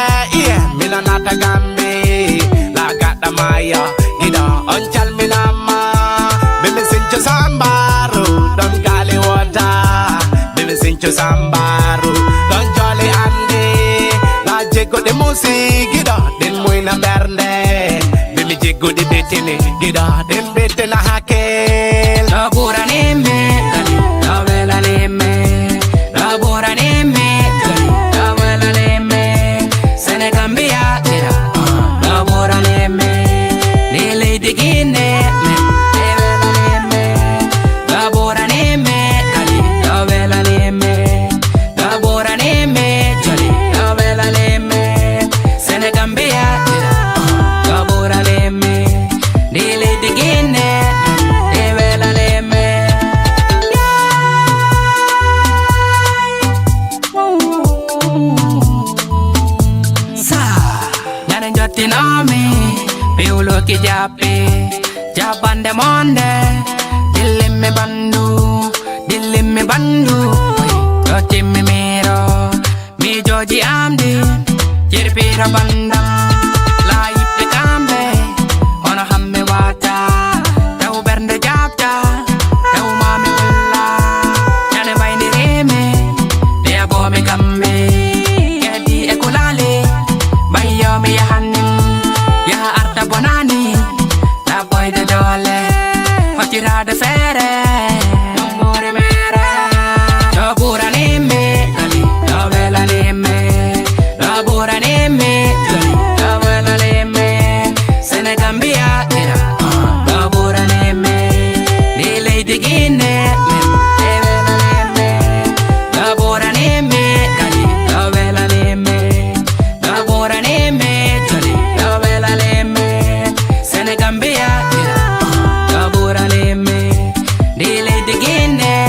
yeah, mina nata gambi. La gaɗa maya, giɗa, on calminama. Bimbi sinco sambaru, ɗon gali wota. Bimbi sinco sambaru, ɗon joli andi. La jiggo ɗi musi, giɗa, ɗin muyna ɓernde. Bimbi jiggo ɗi ɓittini, giɗa, ɗin ɓittina hakkil. Ɗo ɓurani mi, gali, ɗo welani mi. Ɗo ɓurani mi, gali, ɗo welani mi. Sénégambia, giɗa, uh, ɗo ɓurani mi. Ni leydi Guinée, mi, ɗi welani mi. Ɗo ɓurani mi, gali, ɗo welani mi. Ɗo ɓurani mi, joli, ɗo welani mi. Sénégambia, ɗo ɓurani mi. Ndi leydi Guinée, ɗi welani mi. Sa, ñande jottinomi, piwluki jappi, jappande monde, dillimmi bandu, dillimmi bandu, ɗo timmi miro. Miijooji am ɗi jirpiira banndam, laayitɓe kamɓe, hono hamɓe waata, taw ɓernde jaabta, taw maami ulla, ñande mbayniriimi, ɓeya boomi kamɓe, kadi e kulaali, mbayyo mi yahanni, yaha arta bonaani, ɗaɓɓoyde doole, hocciraade feere, ɗum ɓuri meere. Ɗo ɓurani mi, gali, ɗo welani mi. Ɗo ɓurani mi, gali, ɗo welani mi. Sénégambia, ira, ɗo ɓurani mi. Ni leydi Guinée, mi, ɗi welani mi. Ɗo ɓurani mi, gali, ɗo welani mi. Ɗo ɓurani mi, joli, ɗo welani mi. Sénégambia, ɗo ɓurani mi. Ndi leydi Guinée,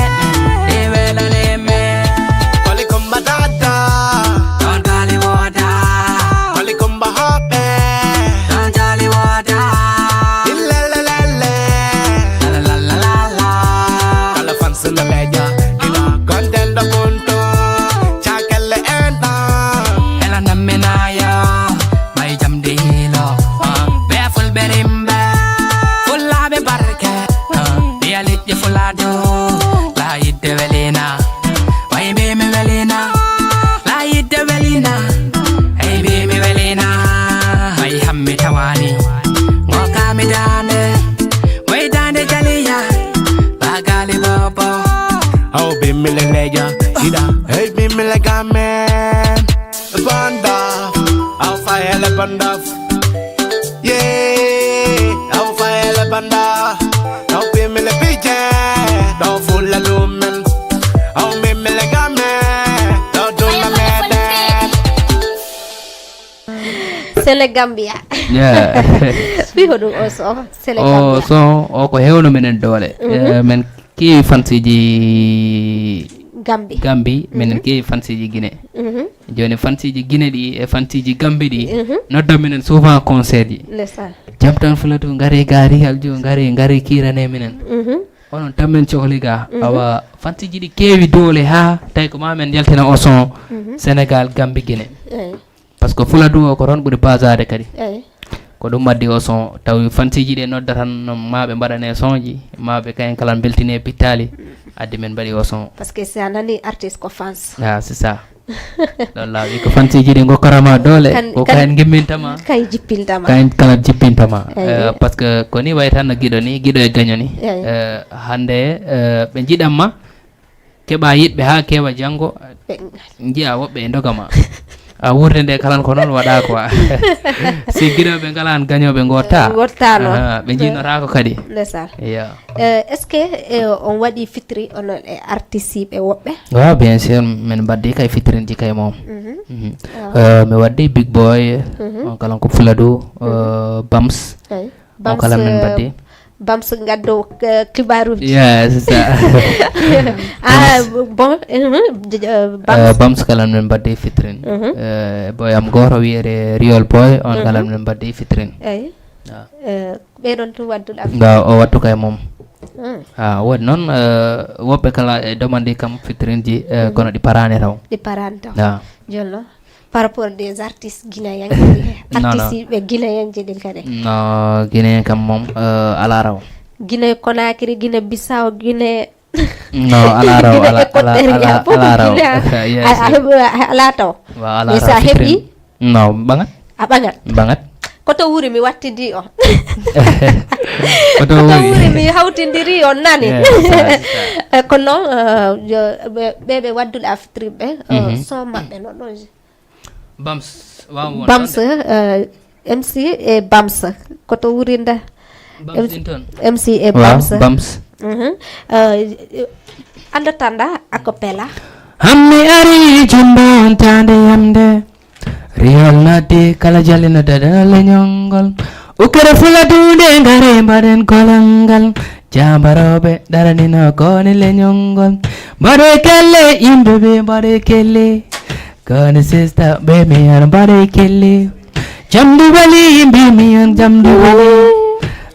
ɗi welani mi. Koli Kumba Dada. Ɗon gali wooda. Koli Kumba Hoɓɓe. Ɗon joli wooda. Illelelele. La la la la la. Kala fans no leja. Ina kontento punto. Chakelle en ɗon. Ela namminayo. Ɓay jam ɗi hiilo, ah, ɓe fulɓe rimɓe, fullaaɓe barke, ah, ɓiya liƴƴi fulaaɗo, laayidde welina, ɓay mbiimi welina, laayidde welina, ɓay mbiimi welina, ɓay hammi tawaani, ngookaami daande, way daande jaliya, ɓagaali bobo. Aw bimmi le leja, ida, hey bimmi le gamen. Banda, I'll fire le banda. Yeah, I'll fire le banda. I'll pay me le pije. Don't fool le lumen. I'll me me le game. Don't do me me that. Sénégambia. Yeah. Wi hoɗum o son? O Sénégambia. Son o ko hewno minen doole. Mhm. Eh, men keewi fansiji Gambi. Gambi, minen keewi fansiiji Gine. Mhm. Jooni fansiiji Gine ɗi e fansiiji Gambi ɗi Mhm. nodda minen souvent concert ji. Ndeysaan. Jam tan Fuladu, ngari ga Real jo, ngari, ngari kiirane minen. Mhm. Onon tan min cohli ga. Mhm. Awa fansiiji ɗi keewi doole haa tawi ko ma min yaltina o son Mhm. Sénégal, Gambi, Gine. Eyi. Parce que Fuladu o ko toon ɓuri basaade kadi. Eyi. Ko ɗum addi o son, tawi fansiiji ɗi noddata ma ɓe mbaɗane sonji, ma ɓe kayen kala beltine pittaali, addi min mbaɗi o son. Parce que si a nani artiste ko fans. Ah, c'est ça. Ɗon laaɓi ko fansiiji ɗi ngokkorama doole, Kan- ko kan- kayen ngimmintama. Kay jippintama. Kayen kala jippintama. Eyi. Eh, parce que ko ni wayi tan no giɗo ni, giɗo e gaño ni. Eyi. Eh, hannde, eh, ɓe njiɗan ma, keɓa yiɗɓe haa keewa janngo, Ɓe- njiya woɓɓe e ndoga ma. A wuurde nde kalan ko noon waɗa quoi. Si giɗoɓe ngalan gañoɓe ngotta. Ngottano. Aha, ɓe jinnotaako kadi. Ndeysaan. Iya. Eh, est-ce que, eh, on waɗi fitiri onon e artiste ɓe woɓɓe? Wa, bien sûr, min mbaɗdi kay fitirinji kay moom. Mhm. Mhm. Ah. Eh, mi waɗdi Big Boy, Mhm. on kalan ko Fuladu, Mhm. eh, Bams. Eyi. On Bams, kala min eh, mbaɗdi. Bams ngaddo, eh, kibaruji. Yeah, c'est ça. Ah, Bams. Bon, eh, eh, j- eh, Eh, Bams. Bams kala min mbaɗdi fitrin. Mhm. Eh, boy am goto wiyete Real Boy, on kala Mhm. min mbaɗdi fitrin. Eyi. Ah. Eh, ɓeɗon tun wadduɗo am. Nga o wattu kay moom. Hmm. Ah, woni noon, eh, woɓɓe kala e demande kam fitrinji, eh, Mhm. kono ɗi parani taw. Ɗi parani taw. Ah. Jollo. Par rapport des artistes guinéens, Non, non. Artistes ɓe guinéen ji ɗin kadi. No, Guinéen kam moom, eh, ala raw. Guinée Conakry, Guinée Bissau, Guinée No, ala raw, Guinée ala, ala, Équatoriale, ala, fof ala ko raw. Guinée. Yes, A, a yes. heɓi, a, ala taw. Wa, ala Mais raw, sa heɓi fitrin. No, ɓaŋat. A ɓaŋat. Ɓaŋat. Koto wuri mi wattidi on. Koto Koto wuri. wuri mi hawtindiri on nani. Yes, c'est ça, c'est ça. Eh, kono, eh, yo, ɓe, ɓe, ɓe wadduɗo aftriɓe, eh, Mhm. son maɓɓe no ɗon. Bams, waaw, won Bams, ɗon de. Eh, M C e Bams. Koto wurinda? Bams M-, in toon. M C e Waaw, Bams. Bams. Mhm. Eh, anda tanda a cappella. Hammi ari jumbo on tande yamde. Riyol natti kala jali no dadana leñol ngol. Ukkere fula duunde ngare mbaɗen kolal ngal. Jambaroɓe daranino koni leñol ngol. Mbaɗe kelle yimɓe ɓe mbaɗe kelle. Koni sista ɓe mi an mbaɗe kelle. Jamdu wali yimɓe mi an jamdu wali.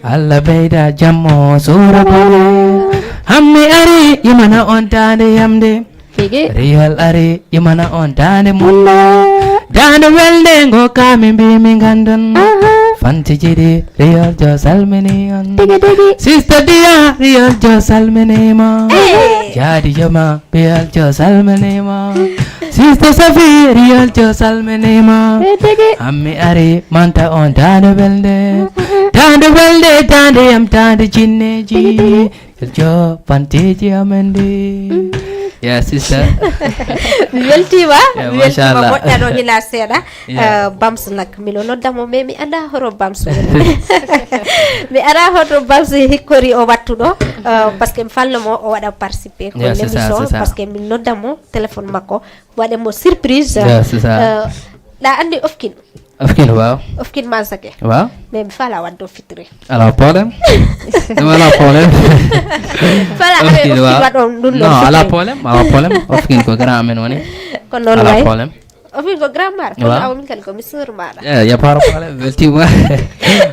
Allah ɓeyda jammo sura bone. Hammi ari imana on tande yamde. Tigi. Riyol ari imana on daande munna. Daande welde ngo kami mbi mi ngandon. Aha. Fanti jiɗi Riyol jo salmini on. Tigi tigi. Sista Diya Riyol jo salminima. Eh. Jaadi joma Riyol jo salminima. Sista Safi Riyol jo salminima. Eh, tigi. Ammi ari manta on daande welde. Mm, mm, mm. Daande welde daande yam daande jinneji. Tigi tigi. Eljo, panteji amen de. Mm. Yeah, sister. Mi weltima, Yeah, mi weltima, machallah. Moƴƴa ɗo hila seeɗa. Yeah. Eh, Bams nak, mino nodda mo, mais mi anda horo Bams woni. Mi anda hoto Bams hikkori o wattuɗo, eh, parce que mi falno mo o waɗa participer ko Yeah, c'est ça, l'émission, c'est ça. Parce que mi nodda mo téléphone makko, waɗe mo surprise. Yeah, c'est ça. Eh, ɗa andi Ofkin. Ofkin, waaw. Ofkin Mansake. Waaw. Mais mi fala waddo fitiri. Ala problème. Ɗum ala problème. Fala Ofkin, Ofkin waaw. Waɗo ɗum ɗon Non, ala fitiri. Problème, ala problème. Ofkin ko grand amen woni. Ko noon Ala wayi. Problème. Ofkin ko grand mar. Kono Waaw. Awa min kadi ko mi sœur maɗa. Eh, y a pas de problème. Weltima.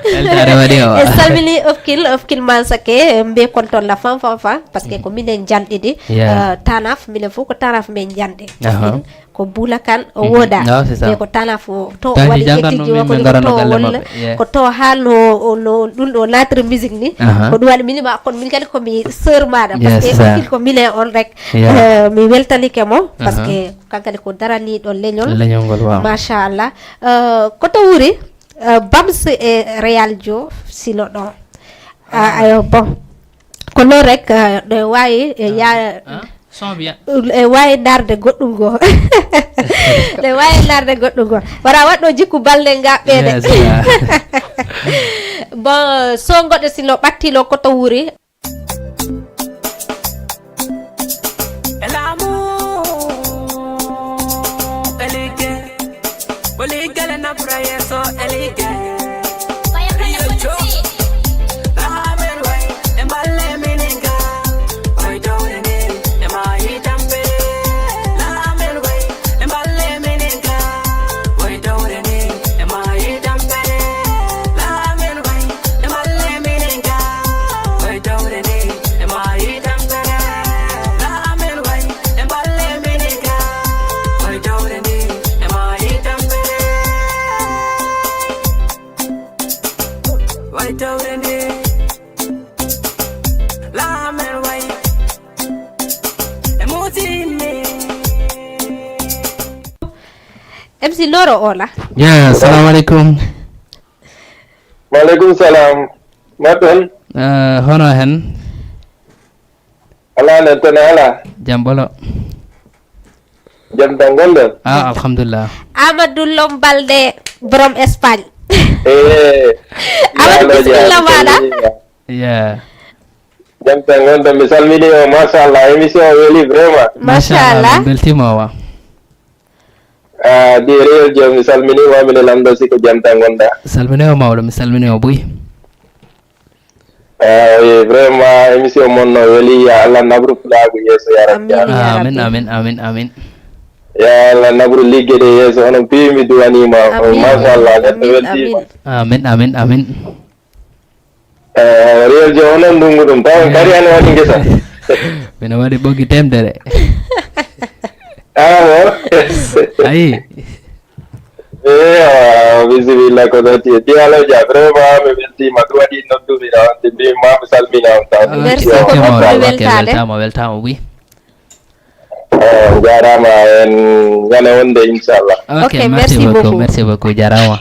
Weltare waɗi o. E salmini Ofkin, Ofkin Mansake, mbe konton la fan fan fan, parce que ko minen janɗiɗi. Yeah. Eh, tanaf, minen fof ko tanaf min janɗi. Aha. Ko Bula Kan o Mhm. woda. Ah, c'est ça. Mais ko tana fo to Tanti waɗi jangan ketiji ɗum o ko yimɓe ko ngara no to galle wolle maɓɓe. Yeah. Ko to hal no o- no ɗum ɗo natre musique ni. Aha. Ko ɗum waɗi minima kon min kadi ko mi sœur maɗa Yeah, parce que c'est ça. Ko mine on rek. Yeah. Eh, mi weltanike mo parce Aha. Que kankadi ko daraniɗo leñol. Leñol ngol, waaw. Machallah. Eh, ko to wuri, eh, Bams e Real Jo sino ɗo. Ah, ayo bon. Ko noon rek, eh, ɗo wawi, eh, ya- Ah, son bien. E wawi darde goɗɗum goo. Ɗe wawi darde goɗɗum goo. Wara waɗɗo jikku balɗe ngaɓɓeɗe. Yes, yeah. Bon, so goɗɗo sino ɓattilo koto wuri. Elamu, elike. Ko liggere nafra yeeso e liggere. Rio Joe. Lamer way, e mballe mininga. Koy dowre nde, e maayi tampe. Tinoro ola. Ya, assalamu alaikum. Wa alaikum salam. Maɗon? Eh, hono hen? Ala nen tan ala. Jam ɓolo. Jam tan gonɗon? Ah, alhamdulillah. Amadou Lombalde, borom Espagne. Eh, Amadou, laaloji bismillah am, maɗa. Salmina. Ya. Jam tan gonɗon, mi salmini o, machallah, émission o weli vraiment. Machallah. Machallah, min beltima wa. Ah, di réel jo, mi salmini wa, mine lamɗo si ko jam tan gonɗa. Salmini o mawɗo, mi salmini o buy. Ah, oui, vraiment, émission mon no weli, ya Allah nabru pulaagu yeeso, ya Rabbi. Amin, ya Amin, Rabbi. Amin, amin, amin. Ya Allah nabru ligge ɗe yeeso, hono piimi duwanima. Amin. Machallah, neɗɗo Amin, weltima. Amin. Amin, amin, amin. Eh, réel jo, hono ndungu ɗum, taw kadi ana waɗi ngesa. Mino waɗi ɓoggi temedere. Ah, bon? Ayi. Ewa, bisimilla ko natti e diyalo ja, vraiment mi weltima, ɗum waɗi noddumi ɗo, nde mbimi ma mi salmina on taw. Ah, merci beaucoup, ok, weltama, ok, weltade. Weltama, weltama, oui. Eh, jarama, en ñande wonde, inchallah. Ok, ok, merci, merci beaucoup, beaucoup, merci beaucoup, jarama.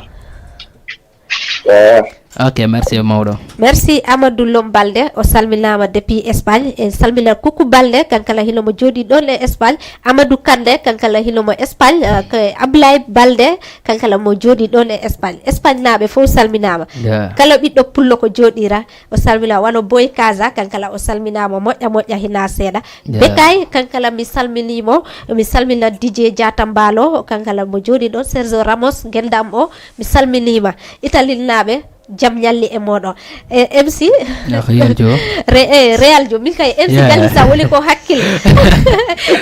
Eh. Ok, merci mawɗo. Merci Amadou Lom Balde, o salminama depuis Espagne. En salmina Coucou Balde, kankala hino mo jooɗi ɗon e Espagne. Amadou Kande, kankala hino mo Espagne. Eh, ko Ablaye Balde, kankala mo jooɗi ɗon e Espagne. Espagne naaɓe fof salminama. Ya. Kala ɓiɗɗo pullo ko jooɗira, o salmina wano Boy Kaza, kankala o salminama moƴƴa moƴƴa hina seeɗa. Ya. Bekay, kankala mi salminimo, mi salmina D J Diata Mbalo, kankala mo jooɗi ɗon, Sergio Ramos, gendam o, mi salminima. Italinnaaɓe, jam ñalli e mooɗon. E, M C? Ah, ko Real Jo. Re-, e, Real Jo. Min kay, M C Yeah. Galisa woni ko hakkil.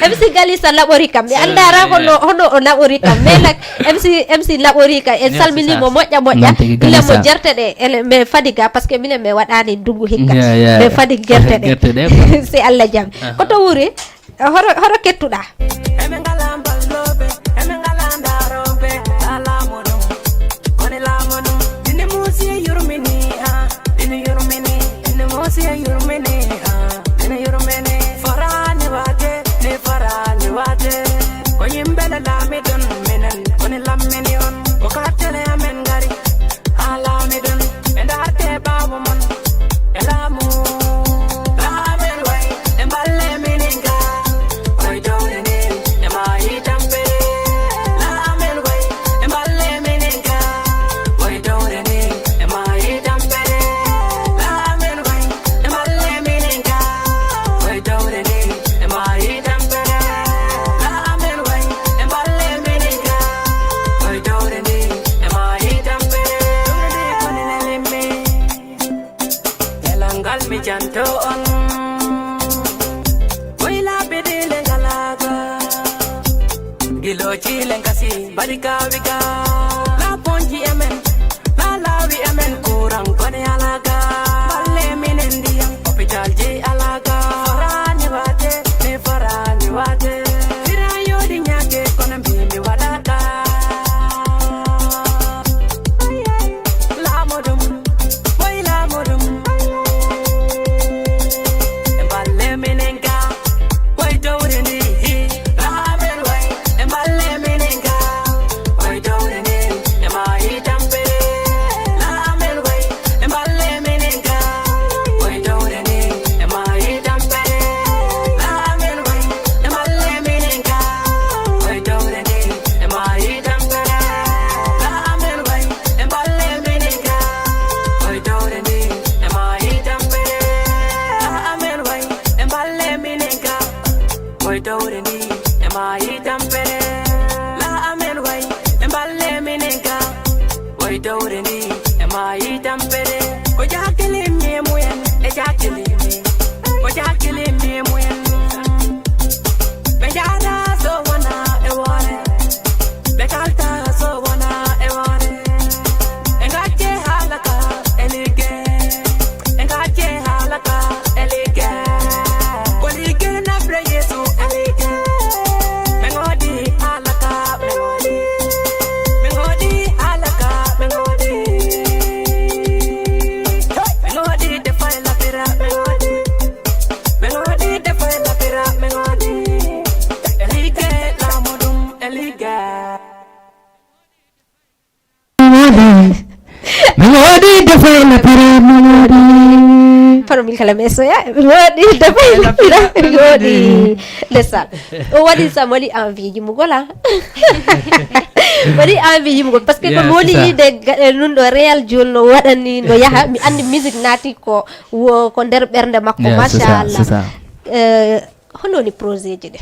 M C Galisa naɓori kam. Mi anndaara hono, hono o naɓori kam. Mais nak, M C, M C naɓori kam. En Yeah, salminii c'est ça. Mo moƴƴa moƴƴa. Noon tigi Gila mo Galisa. Jerte ɗe. Ele, mais fadiga, parce que minen mi waɗaani ndungu hikka. Yeah, yeah. Mais fadig gerte ɗe. Gerte ɗe, quoi. Si Allah jam. Aha. Ko to wuri? Horo, horo kettuɗaa? Eɓe ngala mballooɓe, eɓe ngala ndaarooɓe, laamu ɗum, woni laamu ɗum. Ine muusi e yurmini, ah, ine yurmini, ine muusi e yurmini, ah, ine yurmini. Foraani waade, ni foraani waade. Ko yimɓe le laami ɗon, minen, woni lammini on. Ko kattele amen ngari. Haa laamiɗon, ɓe ndaarte ɓaawo mon e laamu. Laamen way, e mballe minen ga, koy dowre ni, e maayi tampere. Laamen way, e mballe minen ga, koy dowre ni, e maayi tampere. Laamen way, e mballe minen ga, koy dowre ni, e maayi tampere. Laamen way, e mballe minen ga, koy dowre ni, e maayi tampere. Dowre ni, koni ne limmi. Telangal mi janto on. Koy laabi ɗi le ngalaga. Gilooji le ngasi, bari ka wiga. La ponji amen, la lawi amen, kurang koni alaga. Balle minen ndiyam, hôpital ji alaga. Farani wate, mi farani wate. Fira yodi nyake, kono mbi mi wadaka. Laamu ɗum, moy laamu ɗum? E mballe minen ga, koy dowre ni. Laamen way, e mballe minen ga, koy dowre ni. E maayi tampere. Laamen way, e mballe minen ga, koy dowre ni. E maayi tampere. Laamen way, e mballe minen ga, koy dowre ni. E maayi tampere. Laamen way, e mballe minen ga, koy dowre ni. E maayi tampere. Laamen way, e mballe minen ga, koy dowre ni. E maayi tampere. Laamen way, e mballe minen ga, koy dowre ni. E maayi tampere. Ko jaakili mi muyen, e jaakili mi. Ko jaakili mi muyen. Ɓe njaada so wona e woore. Ɓe kalta so wona e woore. E ngacce haala ka e ligge. E ngacce haala ka e ligge. Ko ligge nabre Yeesu e ligge. Ɓe ngoodi Fayla pere moodi. Fano min kala mi soya mi woodi debbo mi woodi. Ndeysaan. O waɗi sa moli envie yimugol a waɗi envie yimugol parce que ko mi woni yiide nun ɗo réel joni no waɗani no yaha mi andi musique naati ko wo ko nder ɓernde makko. Machallah. Hono woni projet ji ɗi?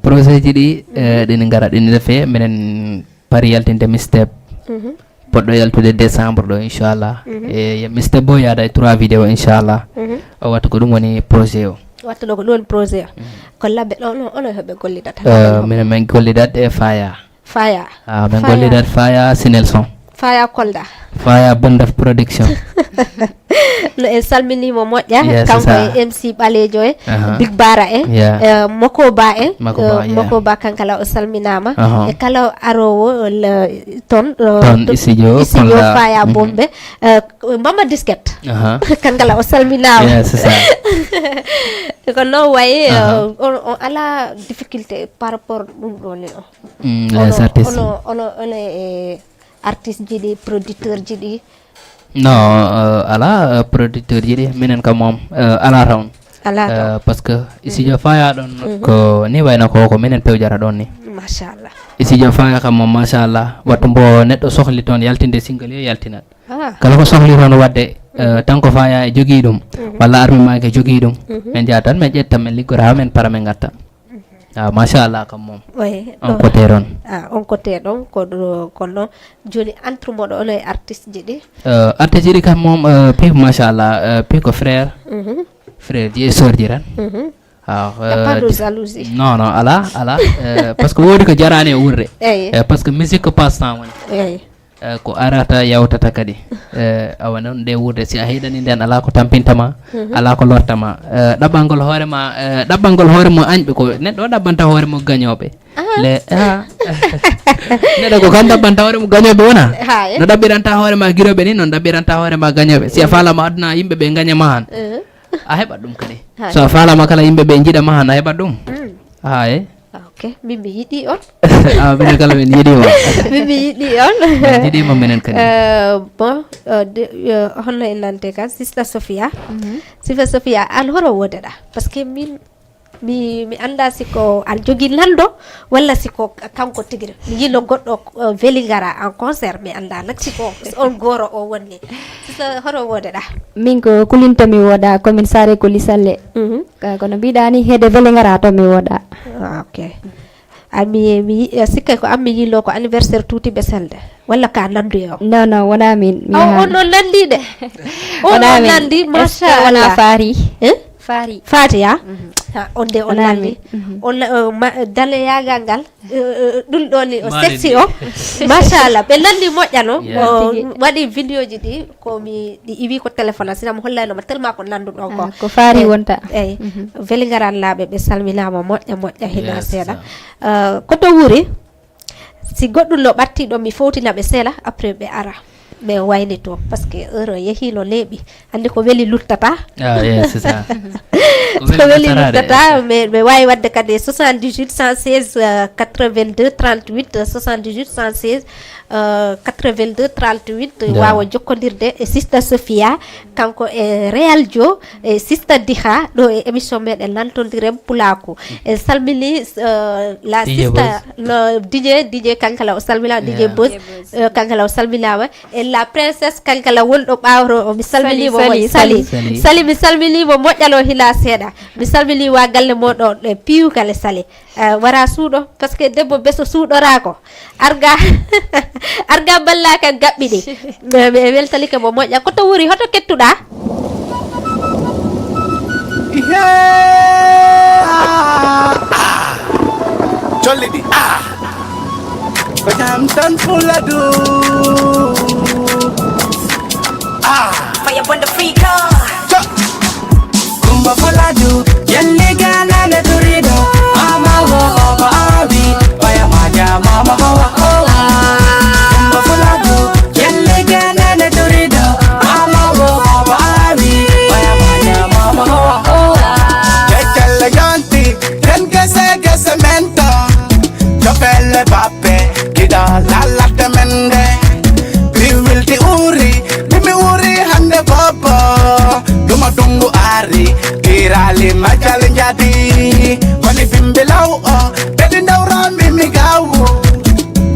Projet ji ɗi ɗini ngara ɗini refe minen pari yaltinde mistep poɗɗo yaltude décembre ɗo inchallah. E mistep bo yaada e trois vidéo inchallah. O wattu ko ɗum woni projet o. Wattu ɗo ko ɗum woni projet o. Kollaɓe ɗo no ono hoɓe gollidata? Minen min gollidat e faya. Faya. Ah, min gollidat faya sinelson. Faya kolda. Faya bondaf production. No en salminimo moƴƴa. Kanko e MC ɓalejo e big bara e mokoba e. Mokoba kankala o salminama e kala arowo ton. Ton studio faya bombe. Mbama disket. Kankala o salminama. Ko non wayi on ala difficulté par rapport ɗum ɗo ni o. Ono ono ono e artiste ji ɗi producteur ji ɗi? Non, ala producteur ji ɗi minen kam moom ala rawn. Ala rawn. Parce que studio faya ɗon ko ni wayno ko ko minen pewjara ɗon ni. Machallah. Studio faya kam moom machallah wattu mbo neɗɗo sohli toon yaltinde single yo yaltinat. Kala ko sohli toon wadde tan ko faya e jogii ɗum walla armi maake jogii ɗum. Min njaha tan min ƴetta min liggora ha min para min ngatta. Ah, machallah kam moom. Oui, on côté ɗon. Ah, on côté ɗon ko ɗo kono joni entre moɗo ono e artiste ji ɗi? Euh, artiste ji ɗi kam moom euh, pi machallah euh, pi ko frère. Frère ji e sœur ji tan. Ah, euh, pas de jalousie. Non non ala ala euh, parce que wodi ko jarani e wurde. Eyi. Euh, parce que musique ko passe temps woni. Eyi. Eh, ko arata yawtata kadi. Eh, awa noon nde wuurde si a heydani nden ala ko tampinta ma. Ala ko lorta ma. Eh, ɗaɓɓangol hoore ma eh, ɗaɓɓangol hoore mo añɓe ko neɗɗo o ɗaɓɓanta hoore mo gañooɓe. Le ah. Neɗɗo ko kam ɗaɓɓanta hoore mo gañooɓe wona? No ɗaɓɓiranta hoore ma giroɓe ni noon ɗaɓɓiranta hoore ma gañooɓe si a faalama aduna yimɓe ɓe gaña ma han. A heɓat ɗum kadi. So a faalama kala yimɓe ɓe jiɗa ma han a heɓat ɗum. Haye. Ah, ok, min mi yiɗi on. Ah, minen kala min yiɗima. Min mi yiɗi on. Min yiɗima minen kadi. Euh, bon, euh, de, euh, honno en nante kan sista Sofia. Sista Sofia an horo wodeɗa parce que min mi mi anda siko an jogi lando walla siko kanko tigiri mi yilo goɗɗo euh, veli gara en concert mi anda nak siko on goro o wonni sista horo wodeɗa? Min ko kulinta mi woda komin sare kuli salle. Ka kono mbiɗa ni heede vele ngara to mi woɗa. Ah, ok. Ami mi eh, sikkay ko ammi yillo ko anniversaire tuuti ɓe selde walla ka nandu e o? Non non wona min. Mi oh, on non nandi de. On non nandi machallah. Wona faari. Eh? Faari. Faati ya? Ha, on de on nandi. On eh, ma- dale yagal ngal. Ɗum ɗo ni o sexy o machallah ɓe nanndi moƴƴa no o waɗi vidéo ji ɗi ko mi ɗi iwi ko téléphone a sina mo hollayno ma tellement ko nannduɗo ko. Ko faari wonta. Eyi. Veli ngaran laaɓe ɓe salminaama moƴƴa moƴƴa hina seeɗa. Ko to wuri si goɗɗum no ɓatti ɗo mi fowtina ɓe seeɗa après ɓe ara. Ɓe wayni to parce que heure o yehi no neeɓi. Anndi ko weli luttata. Ah, yes, c'est ça. Ko weli luttata mais ɓe waawi waɗde kadi soixante-dix-huit cent seize quatre-vingt-deux trente-huit soixante-dix-huit cent seize quatre-vingt-deux trente-huit waawa jokkondirde e sista Sofia kanko e Real Dio e sista Diha ɗo e émission meɗen lantondiren pulaku en salmini la sista no Didier Didier kankala o salmina Didier Bos kankala o salminawa e la princesse kankala wonɗo ɓawro o mi salminimo moƴƴa sali sali mi salminimo moƴƴano hila seeɗa mi salmini wa galle moɗo ɗe piyu kala sali wara suuɗo parce que debbo beso suuɗorako arga arga ballaka gaɓɓiɗi mi weltalike mo moƴƴa koto wuri hoto kettuɗa Colli ɗi. Ah! Ko jam tan fuladu. Ah! Faya bonde frika. Kumba fuladu. Yalli gana ne turido. Mama wo oba abi. Faya maja mama bawa. Kumba fuladu. Yalli gana ne turido. Mama wo oba abi. Faya maja mama bawa. Jajjalla yonti. Ken gese gese mento. Jopele bappe. Kida lalate mende. Biwilti uri. Koni bimbi law o, ɓeɗi ndawra mimi gawo.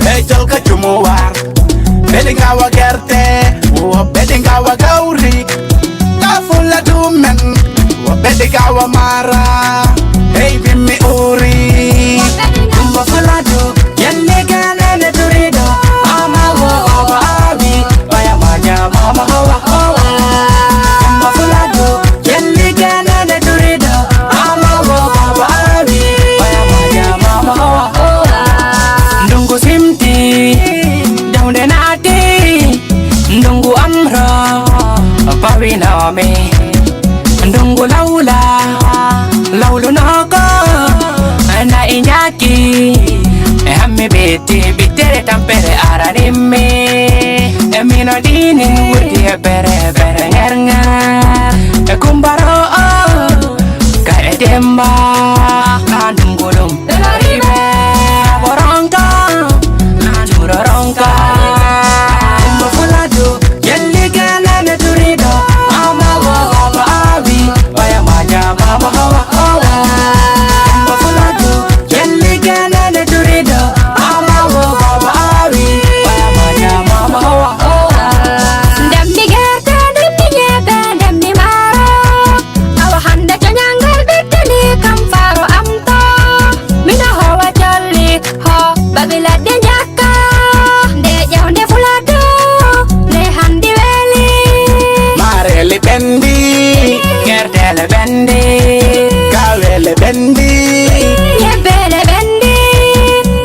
Ɓe jolka jumuwar, ɓeɗi ngawa gerte, wo ɓeɗi ngawa gawri. Ka fula dumen, wo ɓeɗi gawa mara. Hey, bimmi uri. Kumba fula du, yalli gana ne turido, ama wo oba abi, oya maja mama hawa hawa. Kumba fula du, yalli gana ne turido, ama wo oba abi, oya maja mama hawa hawa. Ndungu simti, dawnde naati, ndungu amro, pawinomi. Ndungu lawla, lawlu noko, na injaki. E hammi biti, bitere tampere aranimmi. E mino dinin wurdi e bere, bere nger nger. E kumbaro o, ka e demba, na ndungu lum. Laribe, boronka, na juro ronka. Kumba fula du, yalli gana ne turido, ama wo baba abi, oya maja mama hawa hawa. Kumba fula du, yalli gana ne turido, ama wo baba abi, oya maja mama hawa hawa. Ndemmi gerte, ndemmi nyebe, ndemmi maro. Awa hande coñangal ɓittani kam faro am to. Mino howa colli, ho babi ladde njakka. Nde ƴewnde fuladu, nde handi weli. Mareli ɓendi, gertele ɓendi, kawele ɓendi. Yebbele ɓendi.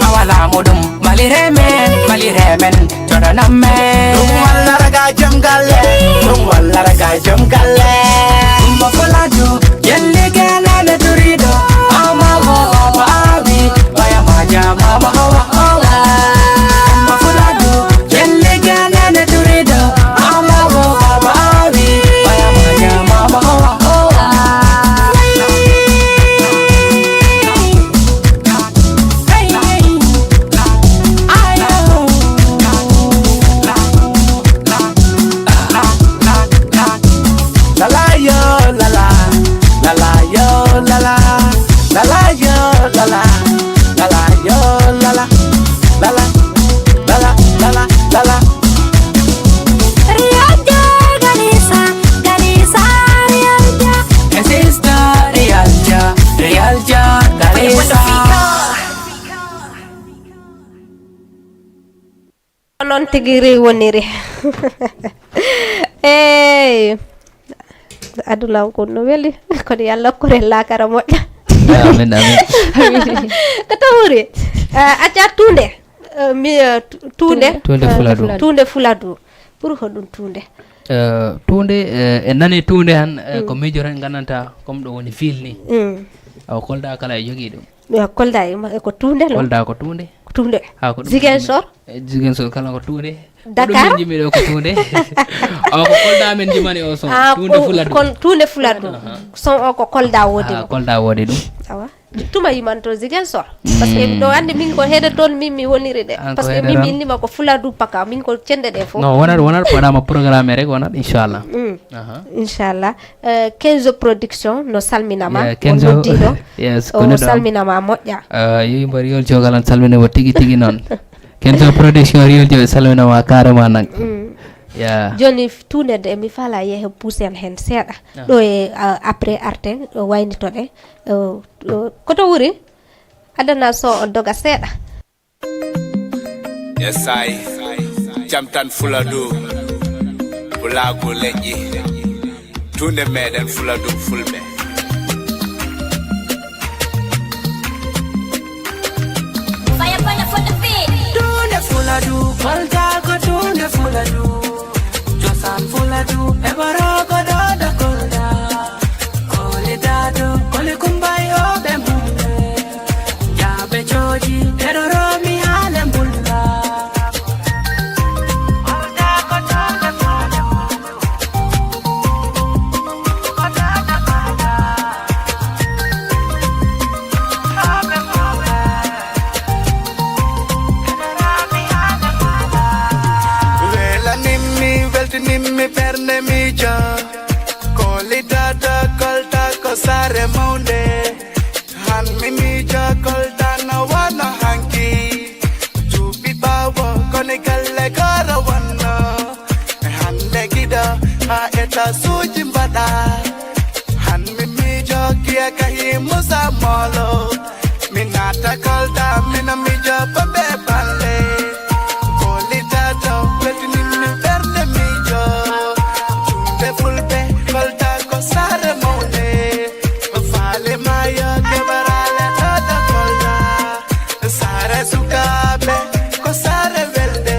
Awa laamu ɗum, malire men, malire men. Joɗanam men. Ɗum walla raga jom galle, ɗum walla raga jom galle. Kumba fula du, yalli gana ne turido, ama wo oba abi, oya maja mama hawa hawa. Kumba fula du, yalli gana ne turido, ama wo oba abi, oya maja mama hawa hawa. Lala yo, lala, lala yo, lala, lala yo, lala, lala yo, lala, lala, lala, lala, lala. Realja, Galisa, Galisa, Realja. Sister, Realja, Realja, Galisa. Ko noon tigi rewi woniri. Eey, aduna on ko no weli. Kono yo Allah okkor en laakara moƴƴa. Amin, amin. Ko tawori? Eh, acca tuunde. Eh, mi, eh, tu- tuunde. Tuunde Eh, fuladu. Tuunde fuladu. Pour hoɗum tuunde? Eh, tuunde, eh, en nani tuunde han, eh, ko miijo tan ngandanta comme ɗo woni fiil ni. Mm. Awa Kolda kala e jogii ɗum. Yo Kolda e ma- ko tuunde no? Kolda ko tuunde. Tuunde. Ha ko ɗum Ziguinchor? Eh, Ziguinchor kala ko tuunde. Dakar? Ko ɗum min jimi ɗo ko tuunde. O ko Kolda min jimani o son. Ah, tuunde ko- fuladu. Kon tuunde fuladu. Aha. Son o ko Kolda wodi. Ah, mo. Kolda wodi ɗum. Awa. Tuma yimanto Ziguinchor. Parce que ɗo ande min ko heɗe toon min mi woniri de. Ah, ko parce que heɗe min toon. Mi innima ko fuladu paka min ko cende ɗe fof. Non, wonat wonat ko waɗama programme rek wonat inchallah. Mm. Aha. Inchallah. Eh, Kenzo Production no salminama. Yeah, Kenzo. O noddiɗo. Yes, o salminama moƴƴa. Eh, yo mbar yol jogal an salminama tigi tigi noon. Kenzo Production Real Joe salminama carrément nak. Mm. Yeah. Joni f- tuunde de mi fala yehe puusen hen seeɗa. Ah. Ɗo e, ah, après arten ɗo waynitoɗe. Eh, eh, koto wuri? Adana so o doga seeɗa. Yes I. Jam tan fuladu. Pulaagu leƴƴi. Tuunde meɗen fuladu fulɓe. Fire, fire for the beat. Tuunde fuladu, kolta ko tuunde fuladu. Cosaan fuladu, e baroko ɗo ɗo kolda. Koli dado, koli kumbayo ɓe mumɓe. Jaaɓe jooɗi, ɓeɗo roomi haala mbulla. Welanimmi, weltinimmi ɓernde miijo. Kolidada kolta ko saare mawnde. Han Suuji mbaɗa han mi miijo kiya kahi Musa Molo. Mi naata Kolda mina miijo babe balle. Kolitato weltinimmi ɓernde miijo. Juulde fulɓe Kolda ko saare mawne. Faale maayo keɓaraale ɗaɗa Kolda. Saare sukaaɓe ko saare welde.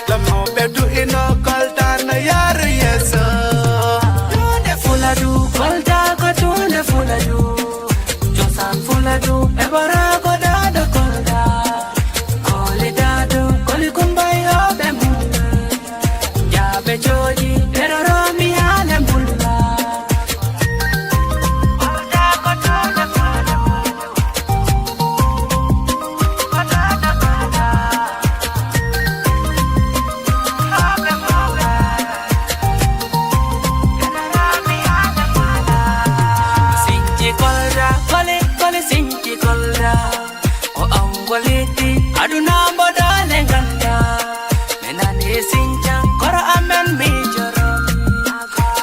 Lamooɓe du'ino Kolda no yaaru yeeso. Tuunde Fuladu, Kolda ko tuunde Fuladu. Cosaan Fuladu e ɓoraago ɗaɗo Kolda. Kooli ɗaɗo, koli kumbayooɓe mum. Jaaɓe jooɗi, ɓe roroomi haale mbulla. Sinci Kolda, kole, kole, Sinci Kolda. O anngoliti aduna mboɗo le ngannda. Mi nani Sinca, koro amen miijoro.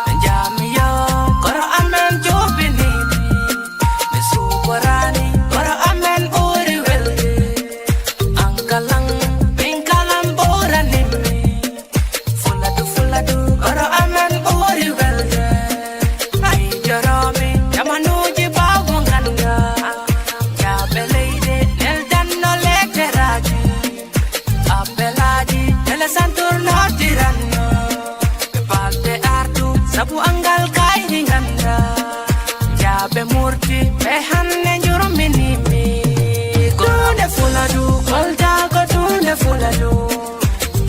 Ɓe njaami yo, koro amen juubini. Mi suukoraani, koro amen ɓuri welde. An kalan, min kalan ɓuranimmi. Fuladu, Fuladu, koro amen ɓuri welde. Ay joromi, jamanuuji bawo ngannda. Jaaɓe leyde, neldanno leteraaji. Appelaaji, telesantur noddiranno. Ɓe balde artu, sabu anngal kaydi ngannda. Jaaɓe murti, ɓe hannde njurminimi. Tuunde Fuladu, Kolda ko tuunde Fuladu.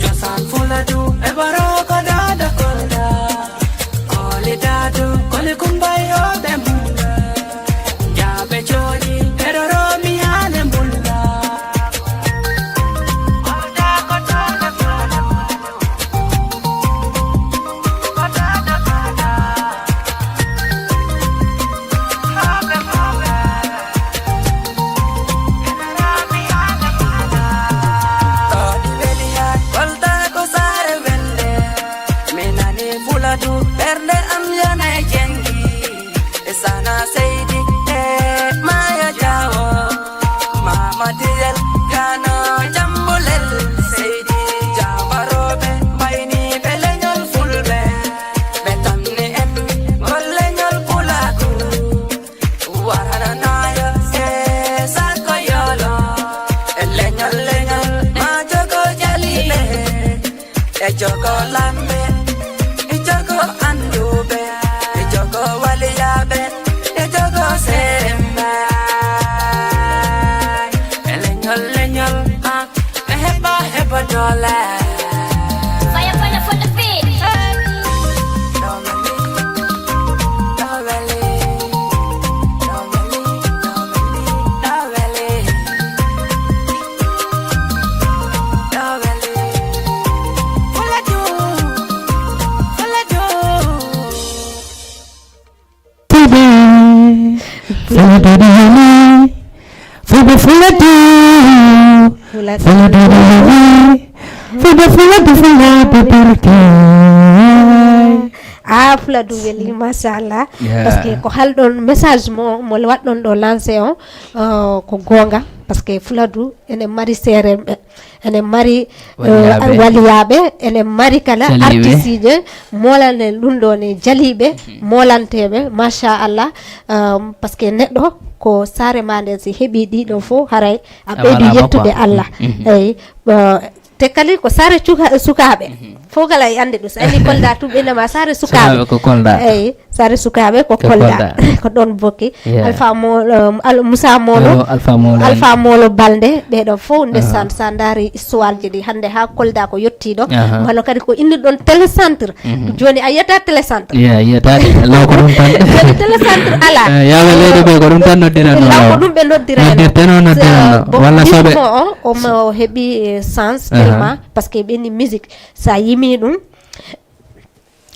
Cosaan Fuladu, e ɓoroogo ɗaɗo Kolda. Koli ɗaɗo, koli kumbayooɓe mum. Jaaɓe jooɗi, ɓe ɗo roomi haale mbulla. Kolda ko tuunde Fuladu. Kolda ko saare welde, mi nani Fuladu, ɓernde am yana e jengi. E Sana Seydi e Maya Jawo, Mama Diyel, Gano Jambulel, Seydi Jamarooɓe, mbayniiɓe leñol Fulɓe, ɓe tamni en ngol leñol Pulaaku. Warana nayo se sakko yolo, e leñol, leñol ma jogo jaliɓe. E jogo lamɓe, e jogo annduɓe, e jogo waliyaaɓe, e jogo semmbe. E leñol, leñol, ah, e heɓa, heɓa doole. Fire, fire for the feet. Doole, doole, doole, doole, doole. Fulɓe, Fuladu, Fuladu, Fuladu, Fuladu, Fuladu, Fuladu, barke. Ah, Fuladu weli, machallah. Yeah. Parce que ko halɗon message mo, mo waɗɗon ɗo lancé on, euh, ko goonga. Parce que Fuladu ene mari seerenɓe, ene mari, euh, waliyaaɓe, ene mari kala artiste ji, moolane ɗum ɗo ne jaliiɓe, mhm, moolanteeɓe, machallah. Euh, parce que neɗɗo ko saare ma nde si heɓi ɗiɗo fof, haray a ɓeydi yettude Allah. Mhm. Eyyi, euh, te kadi ko saare cuka-, sukaaɓe. Mhm. Fof kala e annde ɗum. So a yii Kolda tun ɓe innama saare sukaaɓe. Sukaaɓe ko Kolda. Eyyi, saare sukaaɓe ko Kolda. Ko ɗon bokki. Yeah. Alpha Mo-, um, Al-, Moussa Molo. Alpha Molo. Alpha Molo Balde. Ɓeɗo fof ndesan, aha, sa ndaari histoire ji ɗi hannde ha Kolda ko yettiɗo. Aha. Wano kadi ko innirɗon télécentre. Mhm. Jooni a yiyata télécentre. Yeah, yiyata. Law ko ɗum tan. Jooni télécentre ala. Eh, yaaɓe leydi ɓe ko ɗum tan noddiranno law. Law ko ɗum ɓe noddirano. Noddirteno, noddirano. Walla soɓe. Mo o, omo heɓi, eh, sens, aha, tellement, parce que ɓe ni musique, sa yimi ɗum,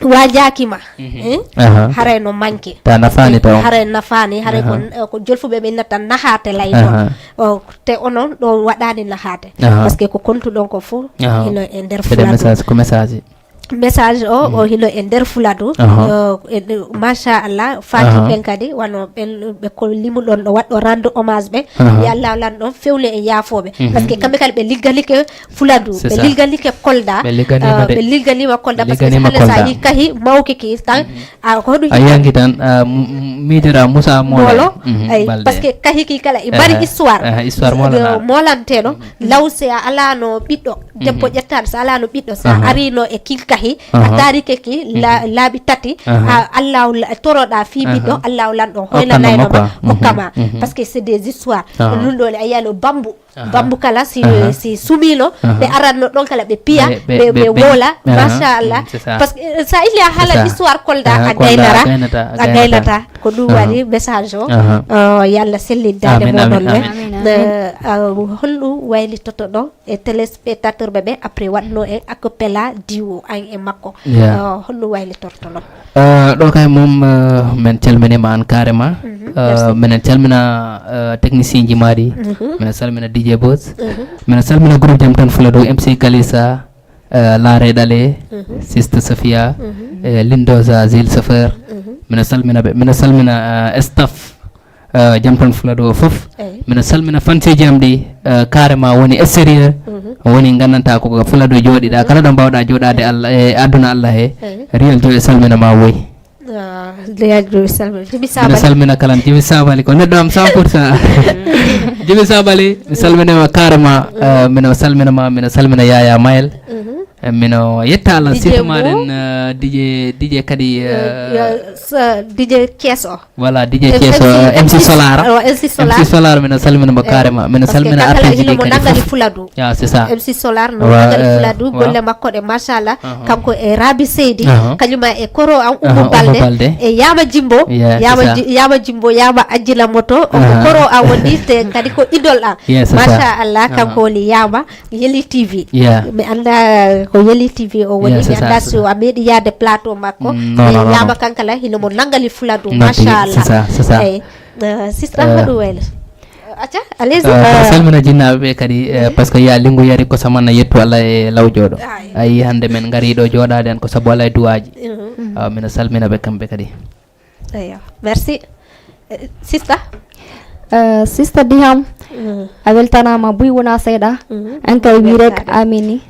wajaaki ma, mhm, eh? Aha. Haray no manque. Ta nafaani taw. Haray nafaani, haray ko, aha, eh, ko jolfuɓe ɓe innata nahaate lay ɗon. Aha. O, te onon ɗo waɗaani nahaate. Aha. Parce que ko kontuɗon ko fof, aha, hino e nder Fuladu. Message, ko message. Message o o hino e nder fuladu. Aha. Machallah, faati ɓen kadi wano ɓen ɓe ko limuɗon ɗo waɗɗo rendre hommage ɓe. Aha. Yo Allah lan ɗon fewne e yaafooɓe. Mhm. Parce que kamɓe kadi ɓe ligganike fuladu, ɓe ligganike Kolda. Ɓe ligganima de. Ɓe ligganima Kolda, parce que hannde sa yi kahi mawki ki tan, a ko hoɗum a yangi tan, miijora Moussa Molo. Molo. Mhm, ay, Balde. Parce que kahi ki kala i mari histoire. Histoire molanteɗo. Law si a alano ɓiɗɗo debbo ƴettaɗo, so alano ɓiɗɗo, sa arino e kinkahi a tarike ki laaɓi tati. Allahu toroɗa fi ɓiɗɗo, Allahu lanɗo hoylanayno ma, hokkama. Parce que c'est des histoires. Ɗum ɗo le a yiyano bambu. Bambu kala si si sumino, ɓe aranno ɗon kala ɓe piya, ɓe ɓe wola. Machallah. Parce que sa ili a haala histoire Kolda a gaynara, a gaynata. Ko ɗum waɗi message o. Yo Allah sellin dande moɗon ɓe. Holɗum waylitoto ɗo e téléspectateur ɓe ɓe après waɗno en acapella diwo an e makko? Holɗum waylitorto ɗo? Ɗo kay mom, min calminima an carrément. Minen calmina technicien ji maɗi. Minen salmina DJ Bos. Minen salmina groupe jam tan fula dow MC Kalisa. Laare ɗale, Sista Sofia, e Lindosa Zil Chauffeur. Minen salmina ɓe, minen salmina staff. Jam tan fula dow fof. Minen salmina fanseji am ɗi, carrément woni extérieur. Woni gandanta koko fula dow jooɗiɗa kala ɗo mbawɗa jooɗade Allah e aduna Allah he. Real joe e salmina ma woy. Jibi Sabali. Salmina kalan Jibi Sabali ko neɗɗo am cent pour cent. Jibi Sabali, mi salminima carrément. Mino salminama, mino salmina Yaya Mayel. Mino yetta Allah. Sirtu maɗen, DJ, DJ kadi. DJ Thies o. Voilà, DJ Thies o, MC Solar. MC Solar mino salminamo carrément. Mino salmina artiste ji kadi fof. Ya, c'est ça. MC Solar no nangali fuladu, golle makko ɗe machallah. Kanko e Rabi Seydi, kañuma e koro an Ummu Balde, e Yama Jimbo. Yama Jimbo, Yama Ajjila Moto, on ko koro an woni te kadi ko idol an. Machallah, kanko woni Yama Yeli TV. Mi anda ko Yeli TV o woni, mi anda so a meeɗi yaade plateau makko. Yama kankala hino mo nangali fuladu. Machallah. Eyi. Sista hoɗum wayla? Acca, allez-y. Salmina jinnaɓe ɓe kadi, par ce que ya lingu yari ko samanna yettu Allah e law jooɗo. Ayi, hande men ngari ɗo jooɗade en ko sabu Allah e duwaji. Awa mino salmina ɓe kamɓe kadi. Eyo, merci. Sista. Sista Diham, a weltanama buy wona seeɗa. An kay wi rek amini.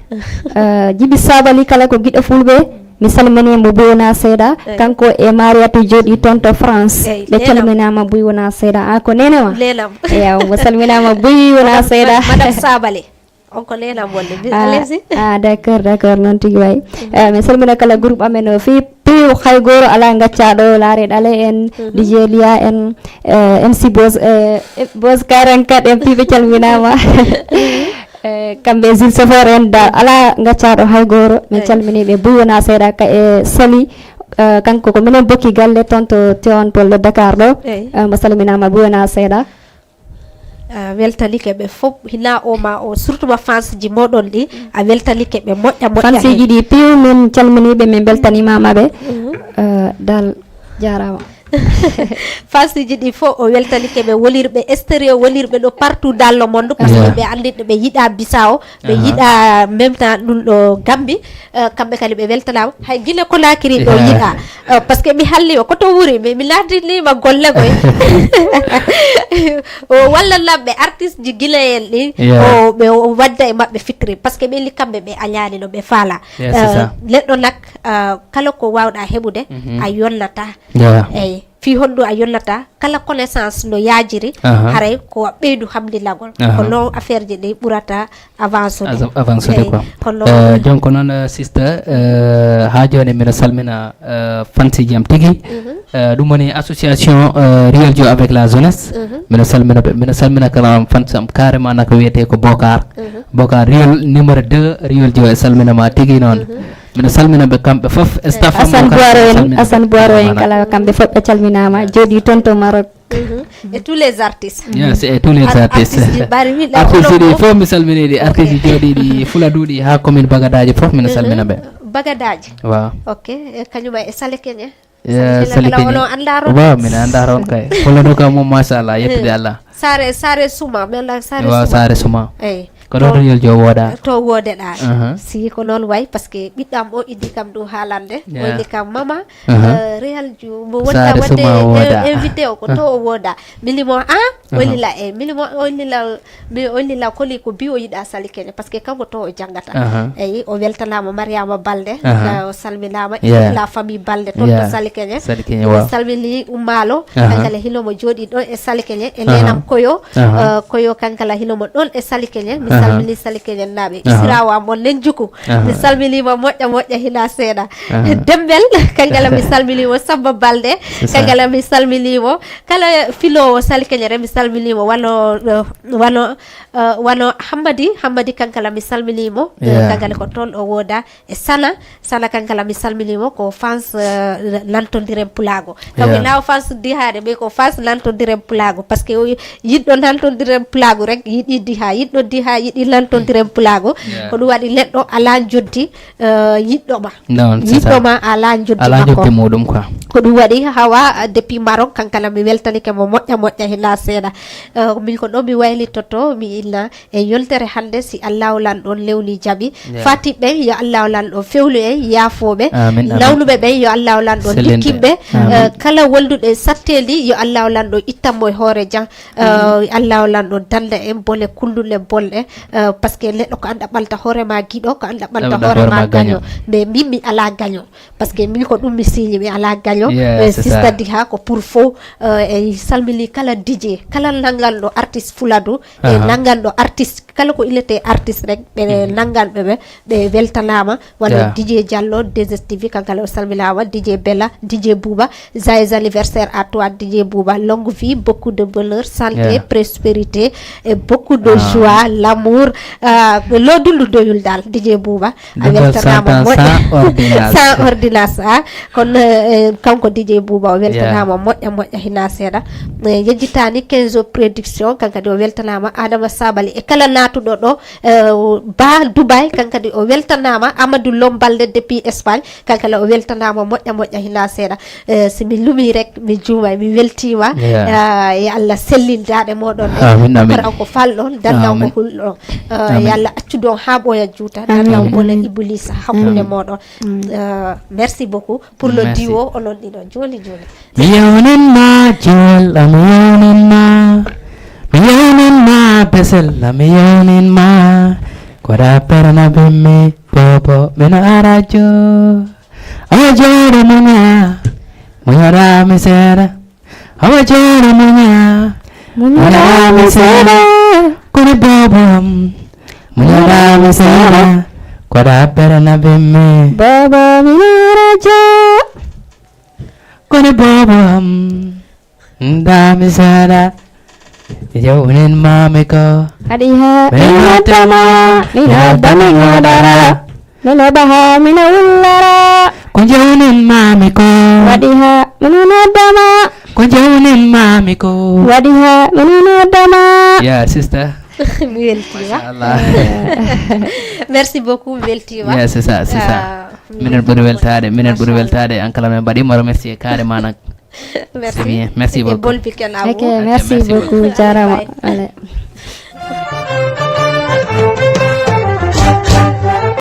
Jibi Sabali kala ko giɗo fulɓe. Mi salmini mo buy wona seeɗa. Kanko e Mariatu jooɗi toon to France. Ɓe calminama buy wona seeɗa. A ko nene ma? Eya, mo salminama buy wona seeɗa. Madame Sabali. On ko nena bolle. Allez-y. Ah, d'accord, d'accord, noon tigi wayi. Min salmina kala groupe amen o fii piw hay gooro alaa ngaccaɗo laare ɗale en, DJ Lia en, MC Boss, Boss quarante-quatre en piɓe calminama. Kamɓe Zil Sofor en da alaa ngaccaɗo hay gooro. Min calmini ɓe buy wona seeɗa ka e Sali. Kanko ko minen bokki galle toon to Tivaouane Peulh Dakar ɗo. Mo salminama buy wona seeɗa. A weltanike ɓe fof, hina o ma o, surtout ma fans ji moɗon ɗi. A weltanike ɓe moƴƴa moƴƴa. Fans ji ɗi piw min calminiɓe, min beltanimama ɓe. Dal jarama. Fans ji ɗi fof o weltanike ɓe, wonirɓe extérieur, wonirɓe ɗo partout dans le monde, parce que ɓe andinɗo ɓe yiɗa Bissau, ɓe yiɗa même temps ɗum ɗo Gambie. Kamɓe kadi ɓe weltanama hay Guinée Conakry ɗo yiɗa. Par ce que mi halli o koto wuri, mi mi lardinima golle koy. O walla lamɓe artiste ji guinéen ɗi. O ɓe wadda e maɓɓe fitri, par ce que ɓe li kamɓe ɓe añani no ɓe faala. Neɗɗo nak, kala ko wawɗa heɓude a yonnata. Eyyi. Fii honɗum a yonnata kala connaissance no yaajiri, haray ko ɓeydu hamndilagol. Ko noon affaire ji ɗi ɓurata avancude. Avancude quoi. Kono jonko noon, sister, haa jooni mino salmina fansiji am tigi. Ɗum woni association Real Joe avec la jeunesse. Mino salmina ɓe, mino salmina kala fans am carrément naka wiyete ko Bokar. Bokar Real numéro deux, Real Joe e salmina ma tigi noon. Mino salmina ɓe kamɓe fof, staff am. Assane Boiro en, Assane Boiro en kala kamɓe fof ɓe calminama, jooɗi toon to Maroc. Et tous les artistes. Yes, et tous les artistes. Artistes ji bari wiɗa. Artistes ɗi fof mi salmini ɗi, artistes ji jooɗiɗi fula duuɗi ha commune Bagadaji fof mino salmina ɓe. Bagadaji. Waaw. Ok, e kañum e Sale Keñe. Sale Keñe. Ono anda ron. Waaw, min anda ron kay. Fula ɗo kam mom machallah, yettude Allah. Sare, Sare Suma, mi anda Sare Suma. Waaw, Sare Suma. Eyi. Ko ɗo to ñol jo wooda. To woodeɗa. Aha. Si ko noon way, parce que ɓiɗɗo am o iddi kam ɗum haalande. Yeah. O inni kam, "Mama, aha, eh, Real ju mo wonta Saare wadde suma wooda. Invité o ko to o wooda." Mili mo, "Ah?" O inni la, eh, mili mo, o inni la, mi o inni la koli ko bi o yiɗa Sali Keñe, parce que kanko to o jangata. Aha. Eyi, o weltanaama Mariama Balde. Aha. Eh, o salminaama, yeah, la famille Balde, toon to, yeah, Sali Keñe. Sali Keñe, mi waaw, salmini Ummaalo, aha, kankala hino mo jooɗi ɗon e Sali Keñe, e, aha, leenam Koyo, aha, eh, Koyo kankala hino mo ɗon e Sali Keñe. Mi, aha, salmini Sali Keñe naaɓe. Aha. Isirawa mo nen juku. Aha. Mi salminiima moƴƴa moƴƴa hina seeɗa. Aha. Dembel, kankala mi salminiimo Samba Balde, c'est ça, kankala mi salminiimo kala filoowo Sali Keñe re, mi salminiimo wano, eh, wano, eh, wano Hammadi, Hammadi kankala mi salminiimo, eh, yeah, kankala ko toon o wooda. E Sana, Sana kankala mi salminiimo ko fans, eh, nantondiren pulaagu. Kam, yeah, mi nawa fans dihaade, mais ko fans nantondiren pulaagu, parce que o yiɗɗo nantondiren pulaagu rek, yiɗi diha, yiɗɗo diha, yiɗi nantondiren pulaagu. Yeah. Ko ɗum waɗi neɗɗo alaa njoddi, eh, yiɗɗo ma. Non, c'est ça. Yiɗɗo ma alaa njoddi makko. Alaa njoddi muɗum quoi. Ko ɗum waɗi Hawa, eh, depuis Maroc, kankala mi weltanike mo moƴƴa moƴƴa hina seeɗa. Eh, min ko ɗo mi waylitotto, mi inna e yontere hannde, si Allahu Lanɗo lewni jaɓi. Yeah. Fatiɓɓe, yo Allahu Lanɗo fewlu en, yaafooɓe. Amin, amin. Lawnuɓe ɓen, yo Allahu Lanɗo sellinte, likkinɓe. Amin. Eh, kala wonduɗo e satteeli, yo Allahu Lanɗo ittanmo e hoore jam. Eh, amin. Allahu Lanɗo danda en bone kulɗuɗe bonɗe. Eh, parce que neɗɗo ko an ɗaɓɓanta hoore ma giɗo, ko an ɗaɓɓanta hoore ma gaño. Mais min mi alaa gaño. Parce que min ko ɗum mi siñi, mi alaa gaño. Yeah, eh, c'est ça. Sista Diha ko pour faux. Eh, en salmini kala D J, kala nannganɗo artiste Fuladu, e, aha, nannganɗo artiste, kala ko innetee artiste rek, ɓe, mhm, nannganɓe ɓe, ɓe weltanaama. Wano, yeah, D J Diallo, deux S T V, kankala o salminaama, D J Bella, D J Bouba, joyeux anniversaire à toi, D J Bouba, longue vie, beaucoup de bonheur, santé, yeah, prospérité, et beaucoup de, ah, joie, l'amour. Ah, lo dundu doyul dal, D J Bouba. A weltanaama moƴƴa. Sans ordonnance. Sans ordonnance, ah. Kono, eh, kanko D J Bouba o weltanaama, yeah, moƴƴa, moƴƴa hina seeɗa. Eh, yejjitaani Kenzo Production, kankadi o weltanaama. Adama Sabali e kala naatuɗo ɗo, eh, Ba Dubai, kankadi o weltanaama. Amadou Lombalde depuis Espagne, kankala o weltanaama moƴƴa, moƴƴa hina seeɗa. Eh, si mi lumi rek, mi juumay, mi weltiima. Yeah. Ah, yo Allah sellin daaɗe mooɗon ɗe. Amin, amin. Kala ko falɗon, dandan ko, amin, hulɗon. Ah, amin. Yo Allah accu ɗon haa ɓooya juuta. Amin. Dandan bone Iblisa hakkunde, amin, mooɗon. Mm. Ah, merci beaucoup pour le, merci, duo, onon ɗiɗo. Jooni, jooni. Mi yewnin ma jolɗo, mi yewnin ma. Mi yewnin ma besel, mi yewnin ma. Koɗa perna bimmi, bobo, mino arajo. Awa jooɗo muña, muñoɗa mi seeɗa. Awa jooɗo muña, muñoɗa mi seeɗa. Kono bobo am, muñoɗa mi seeɗa. Koɗa perna bimmi. Bobo, mino arajo. Kono bobo am, nda mi seeɗa. Yewnin mami ko. Haɗi ha mi noddama, mi nodda mi ŋoɗara. Mi neɓa ha mi no wullara. Ko jewnin mami ko. Waɗi ha mi no noddama. Ko jewnin mami ko. Waɗi ha mi no noddama. Yeah, sister. Mi weltiima. Machallah. Merci beaucoup, mi weltiima. Yeah, c'est ça, c'est ça. Ah, minen ɓuri weltaade, minen ɓuri, machallah, weltaade. An kala min mbaɗiima remercier carrément nak. Merci. C'est bien. Merci beaucoup. Bon week-end à vous. Ok, merci beaucoup. Merci beaucoup. Jarama. Bye. Allez.